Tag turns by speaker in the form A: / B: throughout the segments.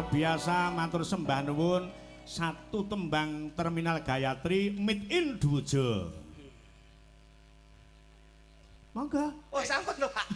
A: Biasa, matur sembah nuwun. Satu tembang Terminal Gayatri Made in Dwijo. Monggo.
B: Oh, sampun lho, Pak.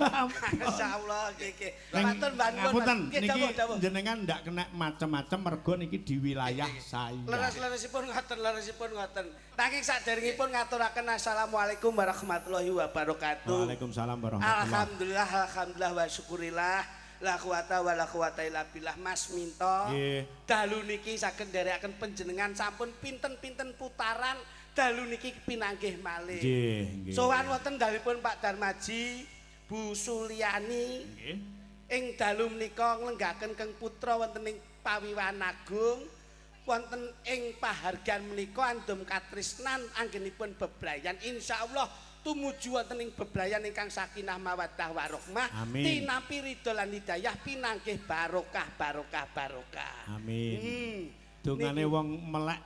B: Masyaallah, nggih nggih.
A: Neng,
B: Matur mbah nuwun.
A: Ngapunten,
B: Nggih,
A: niki
B: dawuh, dawuh.
A: jenengan ndak kena macem-macem mergo niki di wilayah saya.
B: Leres-leresipun ngoten, leresipun ngoten. Nanging saderengipun ngaturaken assalamualaikum warahmatullahi wabarakatuh.
A: Waalaikumsalam warahmatullahi.
B: Alhamdulillah, alhamdulillah wa syukurillah. La quwata wa la quwata illa billah. Mas Minto.
A: Nggih.
B: Dalu niki saged nderekaken panjenengan sampun pinten-pinten putaran, dalu niki pinanggih malih.
A: Nggih, nggih.
B: Sowan wonten dalipun Pak Darmaji, Bu Suliani.
A: Nggih.
B: Ing dalu menika nglenggaken Keng Putra wonten ing Pawiwahan Agung, wonten ing pahargyan menika andum katresnan anggenipun bebrayan, insyaallah tumuju wonten ing bebrayan ingkang sakinah mawaddah warahmah.
A: Amin.
B: Tinampi ridho lan hidayah, pinanggih barokah barokah barokah.
A: Amin. Dongane
B: Niki.
A: wong melek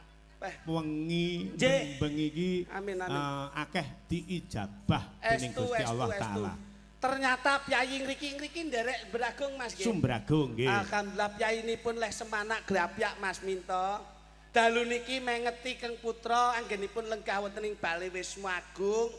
A: wengi bengi iki
B: Amin, amin.
A: Akeh diijabah dening
B: Estu,
A: Gusti
B: estu,
A: Allah
B: estu.
A: taala.
B: Ternyata piyayi ngriki-ngriki nderek Bragung, Mas, nggih.
A: Sumbragung nggih.
B: Alhamdulillah piyayinipun leh semanak grapyak, Mas Minto. Dalu niki mengeti Keng Putra anggenipun lenggah wonten ing Bale Wismu Agung.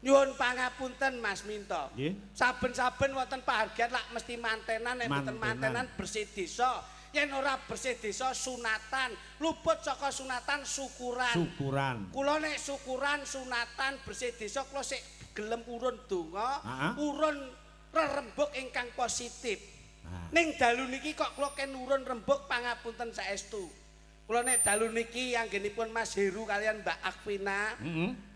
B: Nyuwun pangapunten, Mas Minto.
A: Nggih.
B: Saben-saben wonten pahargyan lak mesti mantenan, nek mboten
A: Mantenan.
B: mantenan bersih desa. Yen ora bersih desa sunatan, luput saka sunatan syukuran.
A: Syukuran.
B: Kula nek syukuran, sunatan, bersih desa kula sik gelem urun donga, urun rerembug ingkang positif. Ning dalu niki kok kula ken urun rembug, pangapunten saestu. Kula nek dalu niki anggenipun Mas Heru kalian Mbak Akvina,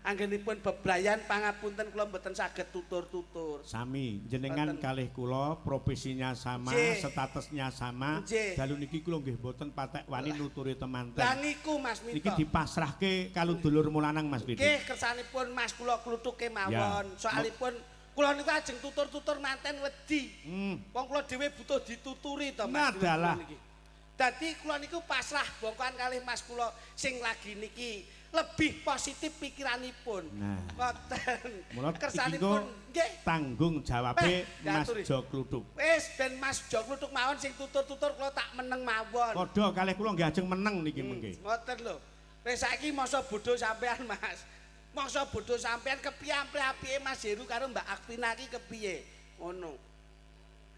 B: anggenipun bebrayan, pangapunten kula mboten saged tutur-tutur.
A: Sami, jenengan
B: Mboten.
A: kalih kula profesinya sama, statusnya sama. Dalu niki kula nggih mboten patek wani nuturi temanten.
B: Lah niku, Mas Minto.
A: Niki dipasrahke karo dulurmu lanang, Mas Klithik.
B: Nggih, kersanipun Mas kula kluthuke mawon.
A: Ya.
B: Soalipun kula niku ajeng tutur-tutur manten wedi. Wong kula dhewe butuh dituturi to, Mas.
A: Nadalah.
B: Niki. Dadi kula niku pasrah bongkoan kalih Mas kula sing lagi niki lebih positif pikiranipun.
A: Nah.
B: Ngoten.
A: Mula iki
B: Kersanipun
A: engko
B: nggih.
A: tanggung jawabe
B: Beh,
A: Mas
B: diaturi.
A: Jo Kluthuk.
B: Wis ben Mas Jo Kluthuk mawon sing tutur-tutur, kula tak meneng mawon.
A: Padha kalih kula nggih ajeng meneng niki mengke.
B: Ngoten lho. Wis saiki masa bodho sampean, Mas. Masa bodho sampean kepiye ample apike Mas Heru karo Mbak Akvina iki kepiye? Ngono.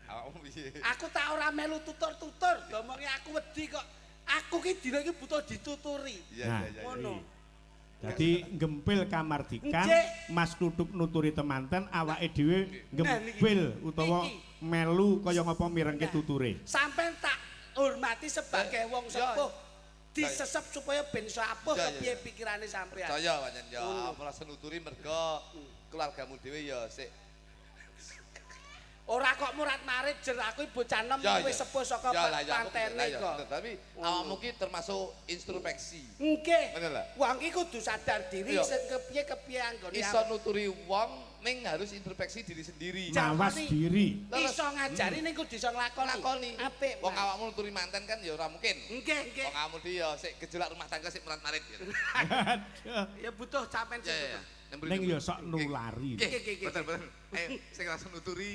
C: Awakmu piye?
B: Aku tak ora melu tutur-tutur, diomongi aku wedi kok. Aku ki dina iki butuh dituturi.
C: Iya
A: Nah.
C: iya iya.
B: Ngono.
A: Dadi gempil kamardikan, Mas Kluthuk nuturi temanten, awake dhewe
B: Nah, niki.
A: gempil utawa
B: Niki.
A: melu kaya ngapa mirengke
B: Nah.
A: tuture.
B: Sampean tak hormati sebagai wong sepuh. Disesep supaya ben iso apuh kepiye pikirane sampean.
C: Percaya pancen ya,
B: Ngono.
C: merasa nuturi mergo keluargamu dhewe ya sik.
B: Ora kok murat-marit jer, aku bocah enom wis sepuh saka
C: Ya lah, ya, aku
B: pantene
C: lah, ya,
B: kok.
C: bener. Tapi awakmu ki termasuk introspeksi.
B: Nggih.
C: Bener lah.
B: Wong ki kudu sadar diri sing kepiye-kepiye anggone.
C: Iso nuturi wong ning harus introspeksi diri sendiri.
A: Mawas
B: Jarmani.
A: diri.
C: Terus.
B: Iso ngajari ning kudu iso nglakoni.
C: Lakoni.
B: Apik.
C: Wong
B: Mas.
C: awakmu nuturi manten kan ya ora mungkin.
B: Nggih, nggih.
C: Wong awakmu dhewe ya sik gejolak rumah tangga sik murat-marit gitu.
B: Ya butuh sampean sing
C: Ya ya.
B: butuh.
C: Neng mburi,
A: Ning
C: neng
A: ya
C: mburi.
A: sok nulari.
C: Nggih,
B: Nggih, nggih, nggih.
C: Betul, betul. Ayo sing langsung nuturi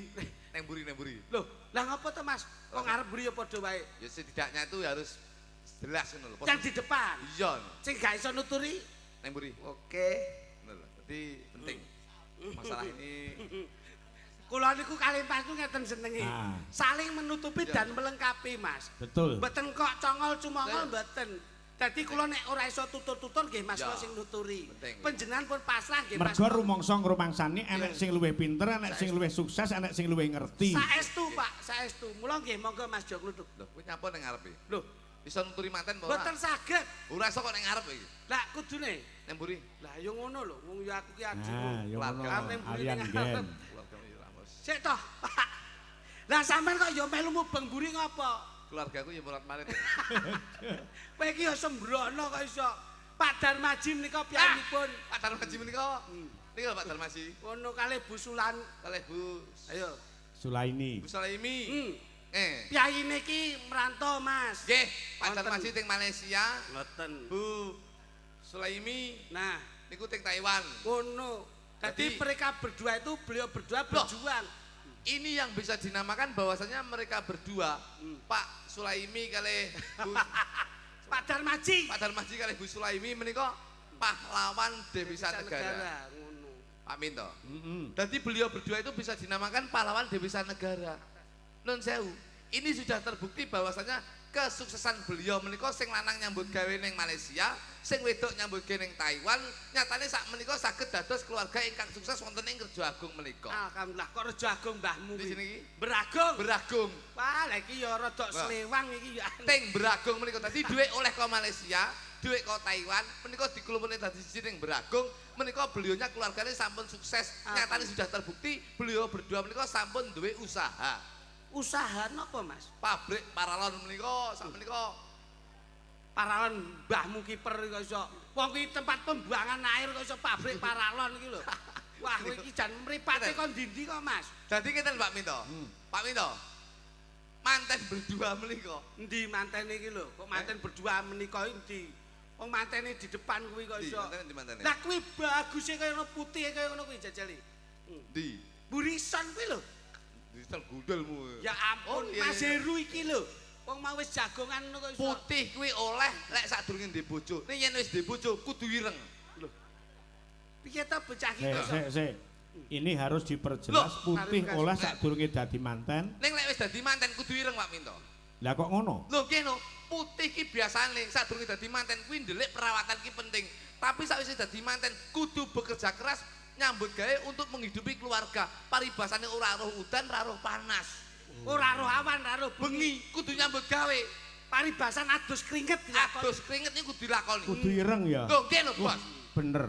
C: neng mburi, neng mburi.
B: Loh, lah ngopo to, Mas? Wong arep mburi ya padha wae.
C: Ya setidaknya itu harus jelas ngono lho.
B: Yang di depan.
C: Iya,
B: Sing gak iso nuturi.
C: neng mburi.
B: Oke.
C: Ngono lho. Jadi penting. Masalah ini
B: Kula niku kalih Mas ku ngeten senenge. Saling menutupi dan melengkapi, Mas.
A: Betul.
B: Mboten kok congol cumongol mboten. Dadi kula nek ora iso tutur-tutur nggih Mas
C: Ya.
B: kula sing nuturi.
C: Penting.
B: Panjenengan pun pasrah nggih Mas.
A: Mergo rumangsa ngrumangsani enek sing luwih pinter, enek sing luwih sukses, enek sing luwih ngerti.
B: Saestu, Pak, saestu. Mula nggih monggo Mas Jo Kluthuk.
C: Lho, kowe nyapa neng ngarep iki?
B: Lho,
C: Iso nuturi manten apa ora?
B: mboten saged.
C: Ora iso kok neng ngarep iki.
B: Lah kudune.
C: Neng mburi.
B: Lah ya ngono lho, wong ya aku ki adikmu.
A: Nah, ya ngono.
B: Arep ning mburi
A: Alian
B: ning
A: gen.
B: ngarep.
C: Keluargamu ya Ramos.
B: Sik toh, Pak. Lah sampean kok ya melu mubeng mburi ngopo?
C: Keluargaku ya murat-marit.
B: Kowe iki ya sembrono kok iso. Pak Darmaji menika piyambakipun
C: Pak Darmaji menika. Niki lho Pak Darmaji.
B: ngono kalih Bu Sulan.
C: Kalih Bu
B: Ayo.
A: Sulaini.
C: Bu Sulaimi.
B: Hmm. Piyayine iki merantau, Mas.
C: Nggih, Pak
B: Wonten.
C: Darmaji teng Malaysia,
B: Ngoten.
C: Bu Sulaimi
B: Nah,
C: niku teng Taiwan.
B: ngono. Dadi
C: Dadi-
B: mereka berdua itu, beliau berdua
C: Loh.
B: berjuang.
C: Ini yang bisa dinamakan bahwasanya mereka berdua, Pak Sulaimi kali Bu
B: Pak Darmaji.
C: Pak Darmaji kali Bu Sulaimi menika pahlawan devisa negara. Pak Minto. Jadi beliau berdua itu bisa dinamakan pahlawan devisa negara. Nun sewu. Ini sudah terbukti bahwasanya kesuksesan beliau menika sing lanang nyambut gawe ning Malaysia, sing wedok nyambut gawe ning Taiwan, nyatane sak menika saged dados keluarga ingkang sukses wonten ing Rejo Agung menika.
B: Alhamdulillah kok Rejo Agung mbahmu
C: kuwi. Iki
B: Beragung.
C: Beragung.
B: Wah, lha iki ya rada slewang iki ya.
C: Ting Beragung menika dadi dhuwit oleh ke Malaysia, dhuwit ke Taiwan, menika diklumpukne dadi siji ning Beragung, menika beliaunya keluargane sampun sukses. Nyatane sudah terbukti beliau berdua menika sampun duwe usaha.
B: Usaha napa, Mas?
C: Pabrik paralon menika sak menika
B: paralon mbahmu kiper kok iso. Wong kuwi tempat pembuangan air kok iso pabrik paralon iki lho. Wah, kowe iki jan mripate kon ndi-ndi kok, Mas?
C: Dadi ngeten Pak Minto. Pak Minto. Manten berdua menika.
B: Endi mantene iki lho? Kok manten berdua menika endi? Wong mantene di depan kuwi kok iso. Lah kuwi baguse kaya ngono putih kaya ngono kuwi jajali.
C: Endi?
B: Burison kuwi lho.
C: Digital gundelmu.
B: Ya ampun, oh, Mas Heru iki lho. Wong mau wis jagongan ngono kok iso.
C: Putih kuwi oleh lek sadurunge ndek bojo. Ning yen wis ndek bojo kudu ireng.
B: Lho. Piye ta bocah iki kok?
A: Sik, sik. Ini harus diperjelas. Loh, putih oleh sadurunge dadi manten.
C: Ning lek wis dadi manten kudu ireng Pak Minto.
A: Lah kok ngono?
C: Lho nggih no, putih ki biasane sadurunge dadi manten kuwi ndelik perawatan ki penting. Tapi sakwise dadi manten kudu bekerja keras nyambut gawe untuk menghidupi keluarga. Paribasane ora roh udan, ora roh panas.
B: Ora roh awan, ora roh
C: bengi, kudu nyambut gawe.
B: Paribasan adus keringet
C: dilakoni. Adus keringet niku kudu dilakoni.
A: Kudu ireng ya.
C: Lho nggih lho, Bos.
A: Bener.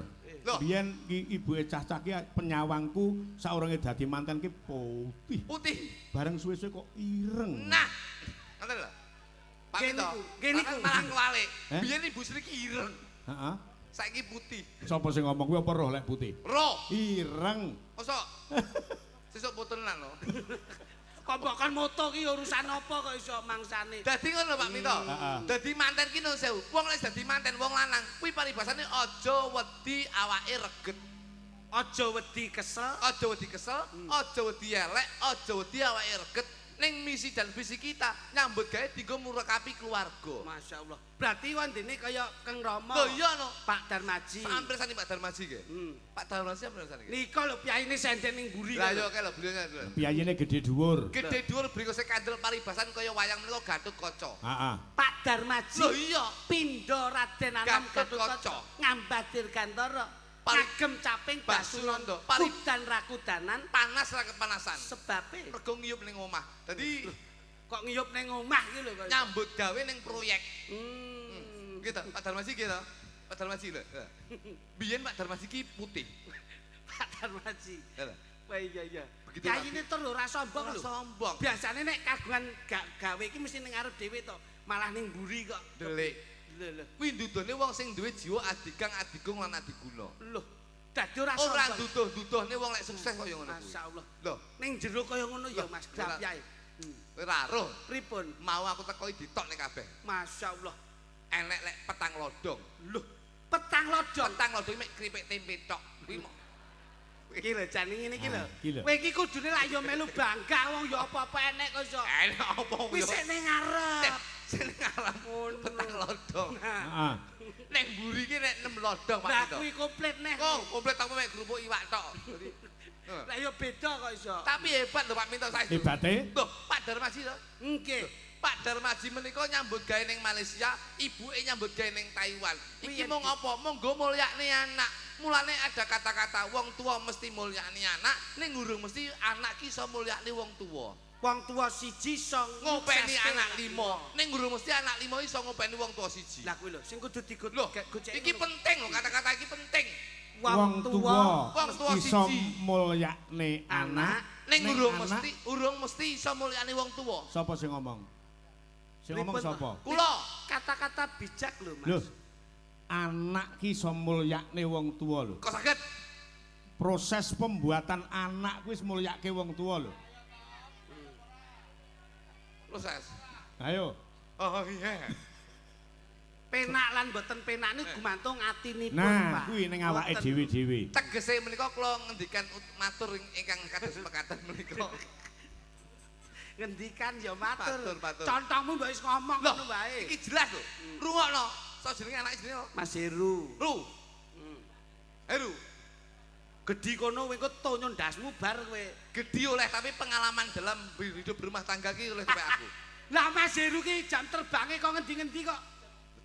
A: Biyen ki ibuke cah-cah ki penyawangku saurunge dadi manten ki putih.
C: Putih.
A: Bareng suwe-suwe kok ireng.
C: Nah, ngoten lho. Pak Minto.
B: Nggih niku
C: malah kwalik. Biyen Ibu Sri ki ireng.
A: Heeh.
C: Saiki putih.
A: Sapa sing ngomong kuwi apa roh lek putih?
C: Roh.
A: Ireng.
C: Mosok. Sesuk potenan lho.
B: Kok mbok kon moto ki urusan apa kok iso mangsane.
C: Dadi ngono Pak Minto. Dadi manten ki nuwun sewu. Wong lek dadi manten wong lanang kuwi paribasane aja wedi awake reget.
B: Aja wedi kesel,
C: aja wedi kesel, aja wedi elek, aja wedi awake reget. Ning misi dan visi kita nyambut gawe dienggo murekapi keluarga.
B: Masya Allah. Berarti wondene kaya Keng Rama.
C: Lho iya no.
B: Pak Darmaji.
C: Sampe sani Pak Darmaji nggih. Pak Darmaji sampe sani.
B: Nika lho piyayine senden ning mburi.
C: Lah iya kae lho beliaunya.
A: Piyayine gede dhuwur.
C: Gede dhuwur bringose kandel paribasan kaya wayang menika Gatotkaca.
A: Heeh.
B: Pak Darmaji.
C: Lho iya.
B: Pindha Raden Anom
C: Gatotkaca.
B: Ngambah Dirgantara. Kagem caping Basunanda, udan rakudanan,
C: panas ra kepanasan.
B: Sebabe
C: mergo ngiyup ning omah. Dadi
B: kok ngiyup ning omah iki lho kok.
C: Nyambut gawe ning proyek. Gitu, Pak Darmaji gitu. Pak Darmaji lho. Biyen Pak Darmaji ki putih.
B: Pak Darmaji. Wah iya iya.
C: Yayine
B: tur ora sombong lho.
C: Sombong.
B: Biasane nek kagungan gawe iki mesti ning ngarep dhewe to, malah ning mburi kok.
C: Delik.
B: Lho
C: kuwi ndudone wong sing duwe jiwa adigang, adigung lan adiguna.
B: Lho, dadi ora sombong.
C: Ora nduduh-nduduhne wong lek sukses kaya ngono kuwi.
B: Masyaallah.
C: Lho,
B: ning jero kaya ngono ya Mas Grapyai.
C: Ora roh.
B: Pripun?
C: Mau aku teko ditokne kabeh.
B: Masyaallah.
C: Enek lek petang lodong.
B: Lho, petang lodong.
C: Petang lodong mek kripik tempe tok. Kuwi
B: iki lho jane ngene iki lho. Kowe iki kudune lak ya melu bangga wong ya apa-apa enek kok iso.
C: Enek apa
B: kuwi sik ning ngarep.
C: Sik ning ngarep petang lodong.
A: Heeh.
C: Ning mburi iki nek 6 lodong Pak
B: Lah kuwi komplit neh.
C: Oh, komplit tapi mek kerupuk iwak tok.
B: Lah ya beda kok iso.
C: Tapi hebat lho Pak Minto saestu.
A: Hebate?
C: Lho, Pak Darmaji to?
B: Nggih.
C: Pak Darmaji menika nyambut gawe ning Malaysia, ibuke nyambut gawe ning Taiwan. Iki mung apa? Monggo mulyakne anak. Mulane ada kata-kata wong tua mesti mulyakne anak, ning urung mesti anak ki iso mulyakne wong tua.
B: Wong tua siji iso
C: ngopeni anak lima, ning urung mesti anak lima iso ngopeni wong tua siji.
B: Lah kuwi lho sing kudu digoceki.
C: Iki penting lho, kata-kata iki penting.
A: Wong tua iso mulyakne anak,
C: ning urung mesti iso mulyakne wong tua.
A: Sapa sing ngomong? Sing ngomong sapa?
C: Kula.
B: Kata-kata bijak lho, Mas.
A: Lho, anak ki iso mulyakne wong tua lho.
C: Kok saged?
A: Proses pembuatan anak kuwi wis mulyake wong tua lho.
C: Proses.
A: Ayo.
C: Oh iya.
B: Penak lan mboten penak niku gumantung atinipun,
A: Nah,
B: Pak.
A: kuwi ning awake dhewe-dhewe.
C: Tegese menika kula ngendikan matur ingkang kados mekaten menika.
B: Ngendikan ya matur. Contohmu mbok wis ngomong ngono wae.
C: Iki jelas lho. Rungokno. Sok jenenge anake jenenge apa?
B: Mas Heru.
C: Ru. Heru.
B: Gedhi kono kowe engko tonyo ndasmu bar kowe.
C: Gedhi oleh tapi pengalaman dalam hidup berumah tangga ki oleh kowe aku.
B: Lah Mas Heru ki jam terbange kok ngendi-ngendi kok.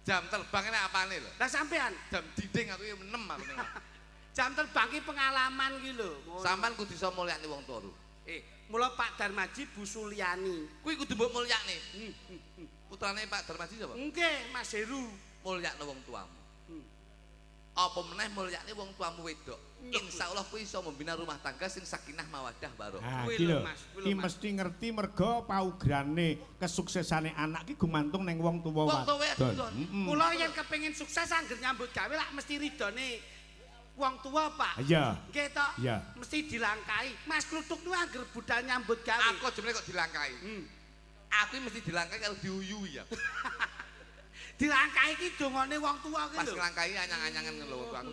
C: Jam terbang ini apane lho?
B: Lah sampean
C: jam dinding aku ya 6 aku ning.
B: Jam terbang ki pengalaman ki lho.
C: Sampean kudu iso mulyakne wong tuwa.
B: Mula Pak Darmaji Bu Suliani.
C: Kuwi kudu mbok mulyakne. Putrane Pak Darmaji sapa?
B: Nggih, Mas Heru.
C: Mulyakne wong tuamu. Apa meneh mulyakne wong tuamu wedok. Insyaallah kuwi iso membina rumah tangga sing sakinah mawaddah warahmah.
A: Kuwi lho Mas, kuwi mesti ngerti mergo paugerane kesuksesane anak ki gumantung ning wong tuwa
C: wadon.
B: Mula yen kepengin sukses angger nyambut gawe lak mesti ridone wong tua, Pak.
A: Iya.
B: Nggih to? Mesti dilangkai. Mas Kluthuk niku angger budal nyambut gawe.
C: Aku jemene kok dilangkai. Aku mesti dilangkai karo diuyuhi ya.
B: Dilangkai iki dongane wong tua ki lho.
C: Pas nglangkai anyang-anyangan ngono lho aku.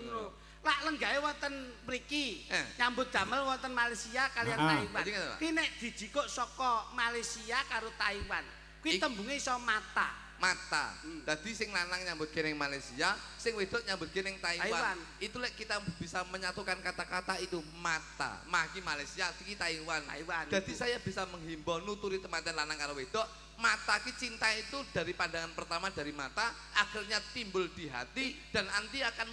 B: Lak lenggahe wonten mriki, nyambut damel wonten Malaysia kalian Taiwan. Ki nek dijikuk saka Malaysia karo Taiwan, kuwi tembunge iso mata.
C: Mata. Dadi sing lanang nyambut gawe ning Malaysia, sing wedok nyambut gawe ning Taiwan. Itu lek kita bisa menyatukan kata-kata itu mata. Maki Malaysia, iki Taiwan. Jadi saya bisa menghimbau nuturi temanten lanang karo wedok, mata ki cinta itu dari pandangan pertama dari mata, akhirnya timbul di hati dan nanti akan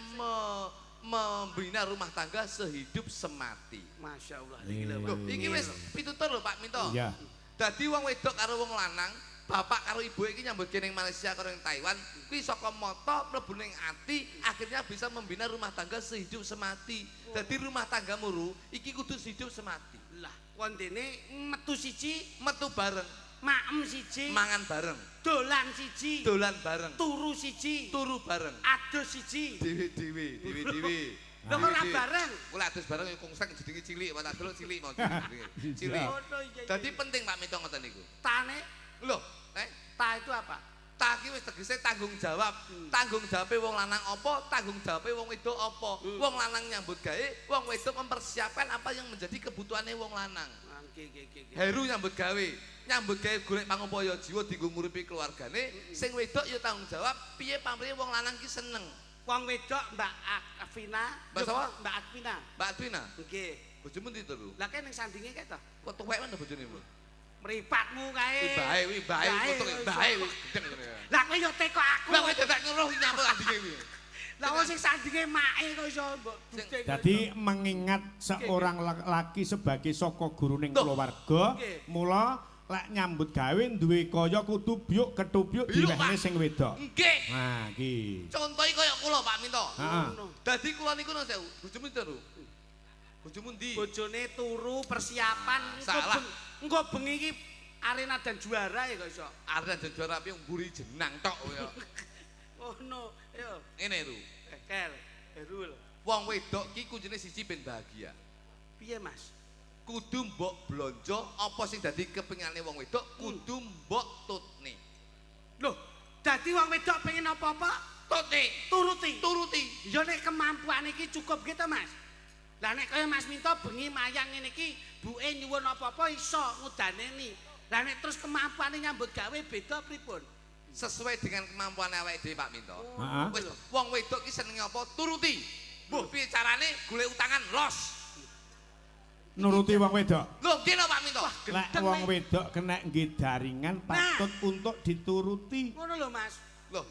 C: membina rumah tangga sehidup semati.
B: Masya Allah. Iki lho.
C: Iki wis pitutur lho Pak Minto.
A: Iya.
C: Dadi wong wedok karo wong lanang, bapak karo ibu iki nyambut gawe ning Malaysia karo ning Taiwan, kuwi saka mata mlebu ning ati, akhirnya bisa membina rumah tangga sehidup semati. Dadi rumah tanggamu ru, iki kudu sehidup semati.
B: Lah, wondene metu siji,
C: metu bareng,
B: maem siji,
C: mangan bareng,
B: dolan siji,
C: dolan bareng,
B: turu siji,
C: turu bareng,
B: adus siji,
C: dhewe-dhewe, dhewe-dhewe.
B: Lho kok ora bareng?
C: Kula adus bareng ya kungseng jenenge cilik, tak delok cilik mau jenenge. Cilik. Dadi penting Pak Minto ngoten niku.
B: Tane
C: lho,
B: ta itu apa?
C: Ta ki wis tegese tanggung jawab. Tanggung jawabe wong lanang apa, tanggung jawabe wong wedok apa. Wong lanang nyambut gawe, wong wedok mempersiapkan apa yang menjadi kebutuhane wong lanang. Heru nyambut gawe golek pangupaya jiwa dienggo nguripi keluargane, sing wedok ya tanggung jawab piye pamrihe wong lanang ki seneng.
B: Wong wedok Mbak Afina,
C: Mbak sapa?
B: Mbak Afina.
C: Mbak Afina.
B: Nggih.
C: Bojomu ndi to, Lu?
B: Lah kene ning sandinge kae to.
C: Kok tuwek men bojone, Bu?
B: Mripatmu kae.
C: Bae kuwi, bae utuke, bae kuwi gedeng ngene.
B: Lah kowe yo teko aku.
C: Lah kowe dadak ngeruh nyambut sandinge kuwi.
B: Lah wong sing sandinge make kok iso mbok.
A: Dadi mengingat seorang laki sebagai saka guruning keluarga, mula lek nyambut gawe duwe kaya kudu byuk ketubyuk diwehne sing wedok.
C: Nggih.
A: Nah, iki.
C: Contohe kaya kula Pak Minto. Dadi kula niku nuwun sewu, bojomu turu. Bojomu ndi?
B: Bojone turu persiapan engko bengi iki arena dan juara ya kok iso.
C: Arena dan juara piye mburi jenang tok ya.
B: Ngono, ayo.
C: Ngene lho.
B: Kel, Heru lho.
C: Wong wedok ki kuncine siji ben bahagia.
B: Piye, Mas?
C: Kudu mbok blonjo apa sing dadi kepengane wong wedok kudu mbok tutne.
B: Loh, dadi wong wedok pengen apa-apa
C: tutne,
B: turuti.
C: Turuti.
B: Ya nek kemampuan iki cukup gitu, Mas. Lah nek kaya Mas Minto bengi mayang ngene iki, buke nyuwun apa-apa iso ngudaneni. Lah nek terus kemampuane nyambut gawe beda pripun?
C: Sesuai dengan kemampuan awake dhewe Pak Minto.
A: Heeh.
C: Wis wong wedok ki senenge apa turuti. Mbuh piye carane golek utangan los.
A: Nuruti wong wedok.
C: Lho nggih lho Pak Minto.
A: Lek wong wedok kena nggih daringan patut untuk dituruti.
B: Ngono lho Mas.
C: Lho.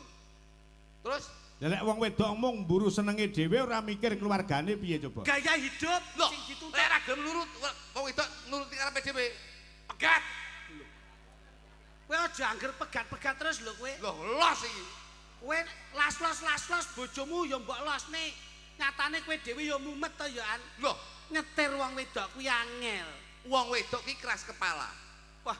C: Terus
A: lek wong wedok mung mburu senenge dhewe ora mikir keluargane piye coba.
B: Gaya hidup sing dituntut.
C: Lek ora gelem nurut wong wedok nuruti karepe dhewe. Pegat.
B: Kowe aja angger pegat-pegat terus lho kowe.
C: Lho los iki.
B: Kowe las-los bojomu ya mbok losne. Nyatane kowe dhewe ya mumet to ya an.
C: Lho,
B: nyetir wong wedok kuwi angel.
C: Wong wedok ki keras kepala.
B: Wah,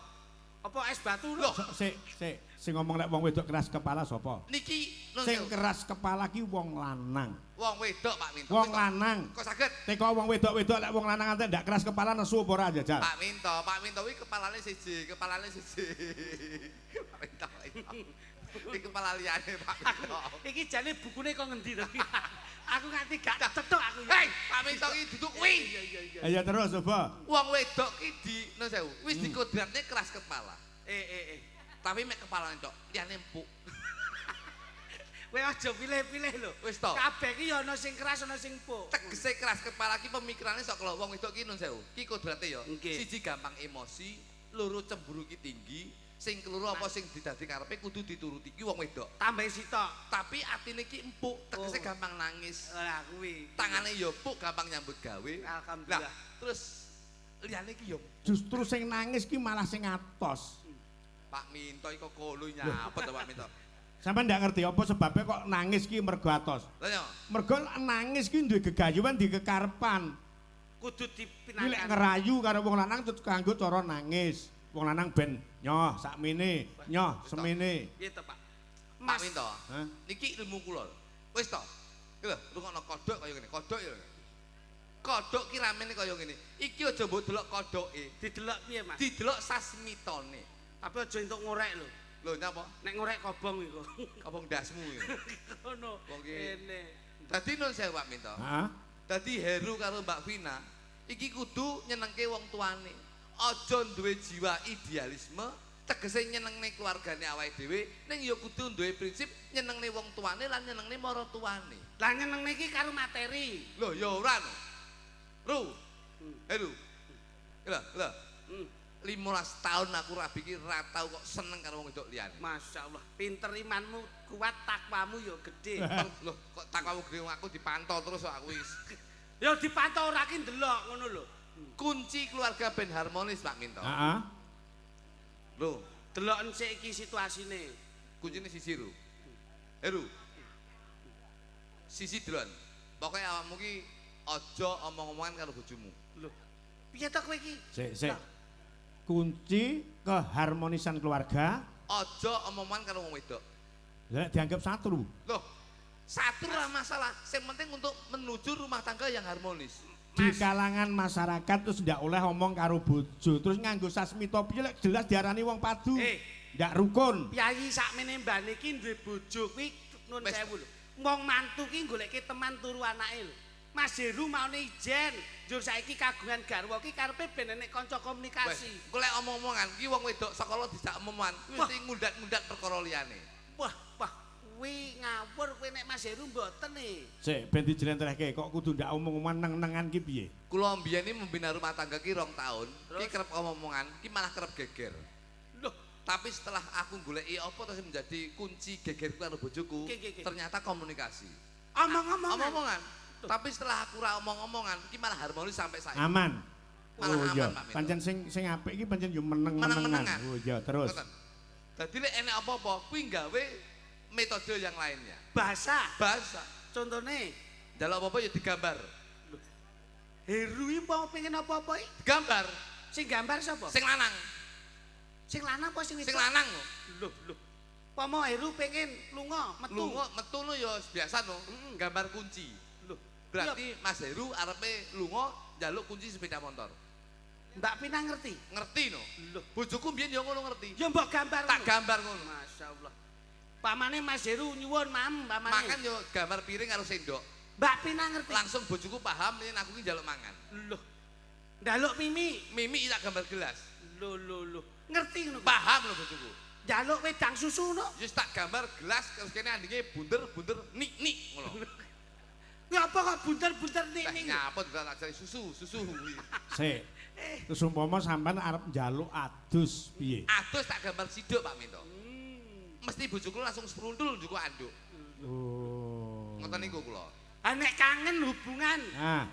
B: apa es batu lho?
A: Sik, sik, sing ngomong lek wong wedok keras kepala sapa?
C: Niki
A: sing keras kepala ki wong lanang.
C: Wong wedok Pak Minto.
A: Wong lanang.
C: Kok saged?
A: Teko wong wedok-wedok lek wong lanang ante ndak keras kepala nesu apa ora jajal?
C: Pak Minto, Pak Minto kuwi kepalane siji, kepalane siji. Pak Minto. Iki kepala liyane Pak Minto.
B: Iki jane bukune kok ngendi to? Aku nganti gak cethuk aku.
C: Hei, Pak Minto iki duduk kuwi.
B: Iya iya iya.
A: Ayo terus coba.
C: Wong wedok ki di no sewu, wis dikodratne keras kepala. Tapi mek kepalane tok, liyane empuk.
B: Kowe aja pilih-pilih lho.
C: Wis to.
B: Kabeh ki ya ana sing keras ana sing empuk.
C: Tegese keras kepala ki pemikirane sok kalau wong wedok ki nun sewu. Ki kodrate ya. Siji gampang emosi, loro cemburu ki tinggi, sing keloro apa sing didadi karepe kudu dituruti ki wong wedok.
B: Tambah sitok.
C: Tapi atine ki empuk, tegese gampang nangis.
B: Lah kuwi.
C: Tangane ya empuk, gampang nyambut gawe.
B: Alhamdulillah.
C: Lah, terus liyane ki ya
A: justru sing nangis ki malah sing atos.
C: Pak Minto iku kolu nyapet to Pak Minto.
A: Sampeyan ndak ngerti apa sebabnya kok nangis ki mergo atos.
C: Lha ya.
A: Mergo nangis ki duwe gegayuhan di kekarepan.
B: Kudu dipinangkan.
A: Lek ngerayu karo wong lanang terus kanggo cara nangis. Wong lanang ben nyoh sakmene, nyoh semene.
B: Piye to, Pak?
C: Mas Pak Minto. Niki ilmu kula. Wis to. Iki lho, rungokno kodhok kaya ngene, kodhok ya. Kodhok ki ramene kaya ngene. Iki aja mbok delok kodhoke.
B: Didelok piye, Mas?
C: Didelok sasmitone.
B: Tapi aja entuk ngorek lho.
C: Lho nyapa?
B: Nek ngorek kobong iku.
C: Kobong ndasmu iki.
B: Ngono.
C: Wong kene. Dadi nun sewu Pak Minto.
A: Heeh.
C: Dadi Heru karo Mbak Vina iki kudu nyenengke wong tuane. Aja duwe jiwa idealisme, tegese nyenengne keluargane awake dhewe, ning ya kudu duwe prinsip nyenengne wong tuane lan nyenengne maratuwane.
B: Lah nyenengne iki karo materi.
C: Lho ya ora no. Ru. Heru. Lho, lho. 15 tahun aku rabi ki ra tau kok seneng karo wong wedok liyane.
B: Masyaallah, pinter imanmu, kuat takwamu ya gedhe.
C: Lho, kok takwamu gedhe aku dipantau terus kok aku wis.
B: Ya dipantau ora ki ndelok ngono lho.
C: Kunci keluarga ben harmonis Pak Minto.
A: Heeh.
C: Lho,
B: deloken sik iki situasine.
C: Kuncine siji Ru. Heru. Sisi delon. Pokoke awakmu ki aja omong-omongan karo bojomu.
B: Lho. Piye to kowe iki?
A: Sik, sik. Kunci keharmonisan keluarga
C: aja omongan karo wong wedok.
A: Lah dianggap satru.
C: Loh, satru ora masalah, sing penting untuk menuju rumah tangga yang harmonis.
A: Di kalangan masyarakat terus ndak oleh omong karo bojo, terus nganggo sasmita piye lek jelas diarani wong padu. Ndak rukun.
B: Piyayi sakmene mbane iki duwe bojo kuwi nun sewu lho. Wong mantu ki goleke teman turu anake lho. Mas Heru maune ijen, njur saiki kagungan garwa ki karepe ben enek kanca komunikasi.
C: Wes, golek omong-omongan ki wong wedok sekolah dijak omongan, kuwi mesti ngundat-ngundat perkara liyane.
B: Wah, wah, kuwi ngawur kowe nek Mas Heru mboten e.
A: Sik, ben dijlentrehke kok kudu ndak omong-omongan neng-nengan ki piye?
C: Kula mbiyen iki membina rumah tangga ki 2 tahun, ki kerep omong-omongan, ki malah kerep geger.
B: Loh,
C: tapi setelah aku goleki apa terus menjadi kunci gegerku karo bojoku, ternyata komunikasi.
B: Omong-omongan.
C: Omong-omongan. Tapi setelah aku ra omong-omongan, iki malah harmonis sampai saiki.
A: Aman.
C: Malah
A: oh,
C: aman, Pak Minto.
A: Pancen sing apik iki pancen yo meneng-menengan. Oh iya, terus.
C: Dadi lek enek apa-apa, kuwi gawe metode yang lainnya.
B: Bahasa.
C: Bahasa.
B: Contone,
C: njaluk apa-apa ya digambar.
B: Heru iki mau pengen apa-apa iki?
C: Digambar.
B: Sing gambar sapa?
C: Sing lanang.
B: Sing lanang apa sing wedok?
C: Sing lanang.
B: Lho, lho. Pomo Heru pengen lunga, metu.
C: Lunga, metu no ya biasa no, gambar kunci. Berarti Mas Heru arepe lunga njaluk kunci sepeda motor.
B: Mbak Pina ngerti?
C: Ngerti no.
B: Lho,
C: bojoku mbiyen ya ngono ngerti.
B: Ya mbok gambar.
C: Tak gambar ngono.
B: Masyaallah. Pamane Mas Heru nyuwun mam, pamane.
C: Makan yo gambar piring karo sendok.
B: Mbak Pina ngerti.
C: Langsung bojoku paham yen aku ki njaluk mangan.
B: Lho. Njaluk mimi.
C: Mimi tak gambar gelas.
B: Lho lho lho. Ngerti ngono.
C: Paham lho bojoku.
B: Njaluk wedang susu no.
C: Wis tak gambar gelas terus kene andinge bunder-bunder nik-nik ngono.
B: Ngapa kok bunter-bunter ning-ning?
C: Ngapa tak cari susu, susu.
A: Sik. Terus umpama sampean arep njaluk adus piye?
C: Adus tak gambar siduk Pak Minto. Mesti bojoku langsung sprundul njuk anduk.
A: Oh.
C: Ngoten niku kula.
B: Ah nek kangen hubungan.
A: Nah.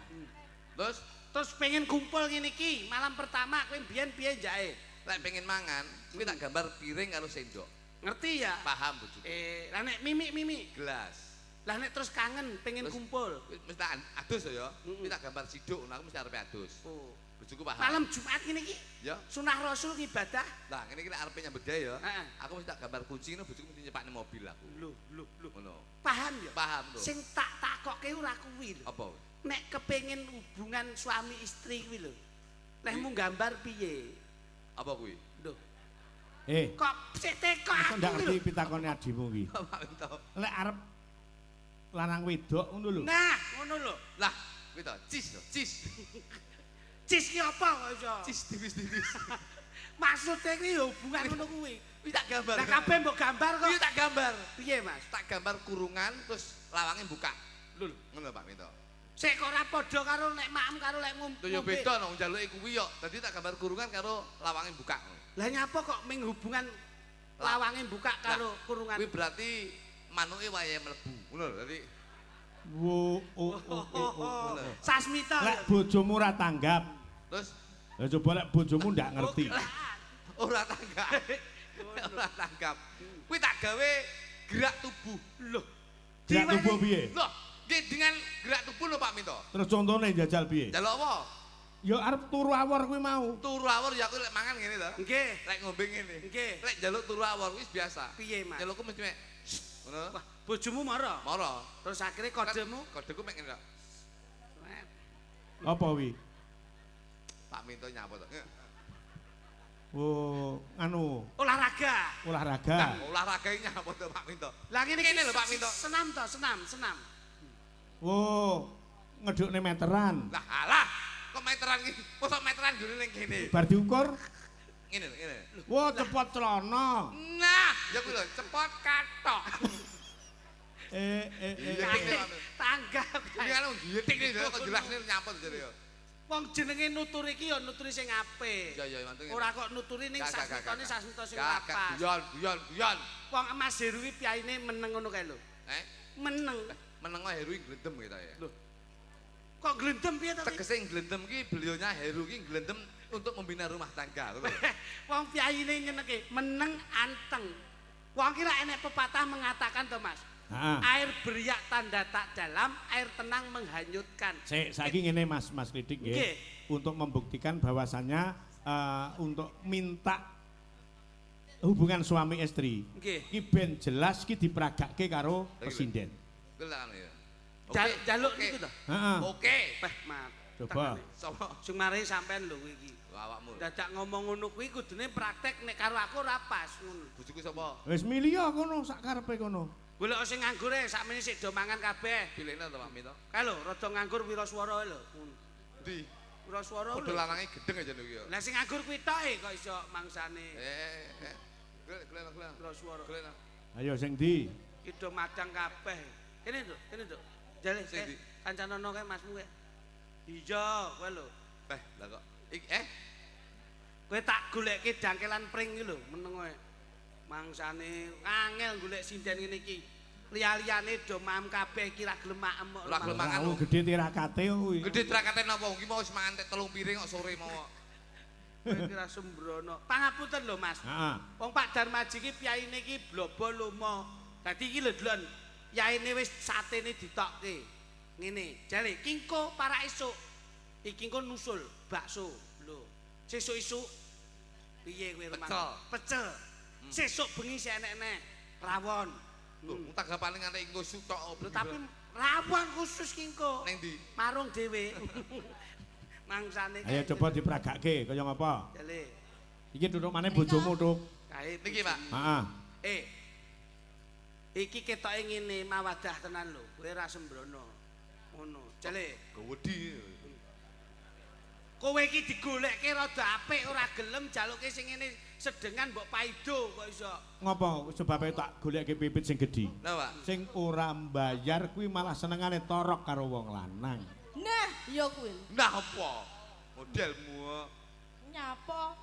B: Terus pengen kumpul ngene iki, malam pertama kowe mbiyen piye njake?
C: Lek pengen mangan, kuwi tak gambar piring karo sendok.
B: Ngerti ya?
C: Paham bojoku.
B: Lah nek mimik-mimik
C: gelas.
B: Lah nek terus kangen pengen
C: terus,
B: kumpul.
C: Mesti tak adus ya. Kuwi tak gambar siduk, aku mesti arepe adus.
B: Oh.
C: Bojoku paham.
B: Malam Jumat ngene iki.
C: Ya.
B: Sunah Rasul ngibadah.
C: Lah ngene iki nek arepe nyambut gawe ya. Aku mesti tak gambar kunci ngono bojoku mesti nyepakne mobil aku.
B: Lho, lho, lho.
C: Ngono.
B: Paham ya?
C: Paham to.
B: Sing tak takokke ora kuwi lho.
C: Apa?
B: Nek kepengin hubungan suami istri kuwi lho. Lehmu gambar piye?
C: Apa kuwi?
B: Lho.
A: Kok
B: sik teko aku.
A: Ndak ngerti pitakone adimu kuwi.
C: Pak Minto.
A: Lek arep lanang wedok ngono lho.
B: Nah, ngono lho.
C: Lah, kuwi to, cis to, cis.
B: Cis ki apa kok iso?
C: Cis tipis-tipis.
B: Maksude kuwi hubungan ngono kuwi.
C: Kuwi tak gambar.
B: Lah kabeh mbok gambar kok.
C: Kuwi tak gambar.
B: Piye, Mas?
C: Tak gambar kurungan terus lawange buka. Lho, ngono Pak Minto.
B: Sik kok ora padha karo nek maem karo lek ngombe.
C: Lho ya beda no njaluke kuwi yo. Dadi tak gambar kurungan karo lawange buka.
B: Lah nyapa kok ming hubungan lawange buka karo kurungan?
C: Kuwi berarti manuke wayahe mlebu. Ngono lho. Dadi
A: wo o o o.
B: Sasmita.
A: Lek bojomu ora tanggap.
C: Terus
A: lah coba lek bojomu ndak ngerti.
C: Ora tanggap. Ora tanggap. Kuwi tak gawe gerak tubuh.
B: Lho.
A: Gerak tubuh piye?
C: Lho, nggih dengan gerak tubuh lho Pak Minto.
A: Terus contone njajal piye?
C: Njaluk apa?
A: Ya arep turu awor kuwi mau.
C: Turu awor ya aku lek mangan ngene to.
B: Nggih.
C: Lek ngombe ngene.
B: Nggih.
C: Lek njaluk turu awor kuwi biasa.
B: Piye, Mas?
C: Njalukku mesti mek ngono.
B: Wah, bojomu mara?
C: Mara.
B: Terus akhirnya kodemu?
C: Kodeku mek ngene tok.
A: Apa wi?
C: Pak Minto nyapa to?
A: Oh, anu
B: olahraga.
A: Olahraga.
C: Nah, olahraga iki nyapa to Pak Minto?
B: Lah ngene
C: iki lho Pak Minto.
B: Senam to, senam, senam.
A: Oh, ngedukne meteran.
C: Lah alah, kok meteran iki? Mosok meteran nggone ning kene.
A: Bar diukur
C: ngene lho, ngene.
A: Wah, cepot celana.
C: Nah, ya kuwi lho, cepot kathok.
B: Tanggap.
C: Iki kan ngitik kok jelasne nyapa to jare yo.
B: Wong jenenge nuturi iki ya nuturi sing apik.
C: Iya iya mantu.
B: Ora kok nuturi ning sasmitane sasmita sing ora pas.
C: Guyon guyon guyon.
B: Wong Mas Heru iki piyaine meneng ngono kae lho.
C: Eh?
B: Meneng.
C: Meneng kok Heru iki glendem kita ya.
B: Lho. Kok glendem piye to?
C: Tegese glendem iki beliaunya Heru iki glendem untuk membina rumah tangga.
B: Wong piyaine nyeneke meneng anteng. Wong ki ra enek pepatah mengatakan to Mas. Air beriak tanda tak dalam, air tenang menghanyutkan.
A: Sik, saiki ngene Mas, Mas Klidik nggih. Untuk membuktikan bahwasannya untuk minta hubungan suami istri.
B: Nggih.
A: Ki ben jelas ki dipragake karo pesinden.
B: Jaluk niku to?
A: Heeh.
C: Oke.
B: Peh mat.
A: Coba.
C: Sapa?
B: Sing mari sampean lho kuwi iki.
C: Awakmu.
B: Dadak ngomong ngono kuwi kudune praktek nek karo aku ora pas ngono.
C: Bojoku sapa?
A: Wis milih kono sak karepe kono.
B: Golek sing nganggur e sakmene sik do mangan kabeh.
C: Pilihne to Pak Minto.
B: Kae lho rada nganggur Wiraswara lho.
C: Endi?
B: Wiraswara lho.
C: Padha lanange gedeng aja lho iki ya.
B: Lah sing nganggur kuwi tok e kok iso mangsane.
C: Golek golek.
B: Wiraswara.
C: Golek.
A: Ayo sing ndi?
B: Iki do madang kabeh. Kene lho, kene lho. Jale
C: sing ndi?
B: Kancanono kae masmu kae. Iya, kowe lho.
C: Beh, lah kok iki
B: Kowe tak golekke dangkelan pring iki lho, meneng kowe. Mangsane angel golek sinden ngene iki. Liya-liyane do maem kabeh iki ra gelem maem kok.
C: Ora gelem mangan.
A: Gedhe tirakate kuwi.
C: Gedhe tirakate napa? Iki mau wis mangan tek 3 piring kok sore mau.
B: Kowe iki ra sembrono. Pangapunten lho Mas.
A: Heeh.
B: Wong Pak Darmaji iki piyaine iki blobo lomo. Dadi iki lho delon. Yaine wis satene ditokke. Ngene, jale kingko para esuk. Iki engko nusul bakso. Lho. Sesuk isuk piye kowe rumah?
C: Pecel.
B: Pecel. Sesuk bengi sik enek-enek rawon.
C: Lho, tanggapane nganti engko isuk tok.
B: Lho tapi rawon khusus ki engko.
C: Ning ndi?
B: Marung dhewe. Mangsane.
A: Ayo coba dipragake kaya ngapa?
B: Jale.
A: Iki duduk maneh bojomu, Tuk.
B: Kae
C: niki, Pak.
A: Heeh.
B: Iki ketoke ngene mawadah tenan lho. Kowe ora sembrono. Ngono. Jale.
C: Gewedi.
B: Kowe iki digolekke rada apik ora gelem jaluke sing ngene sedengan mbok paido kok iso.
A: Ngopo sebabe tak golekke pipit sing gedhi?
C: Lha, Pak.
A: Sing ora mbayar kuwi malah senengane torok karo wong lanang.
D: Nah, ya kuwi.
C: Nah apa? Modelmu.
D: Nyapa?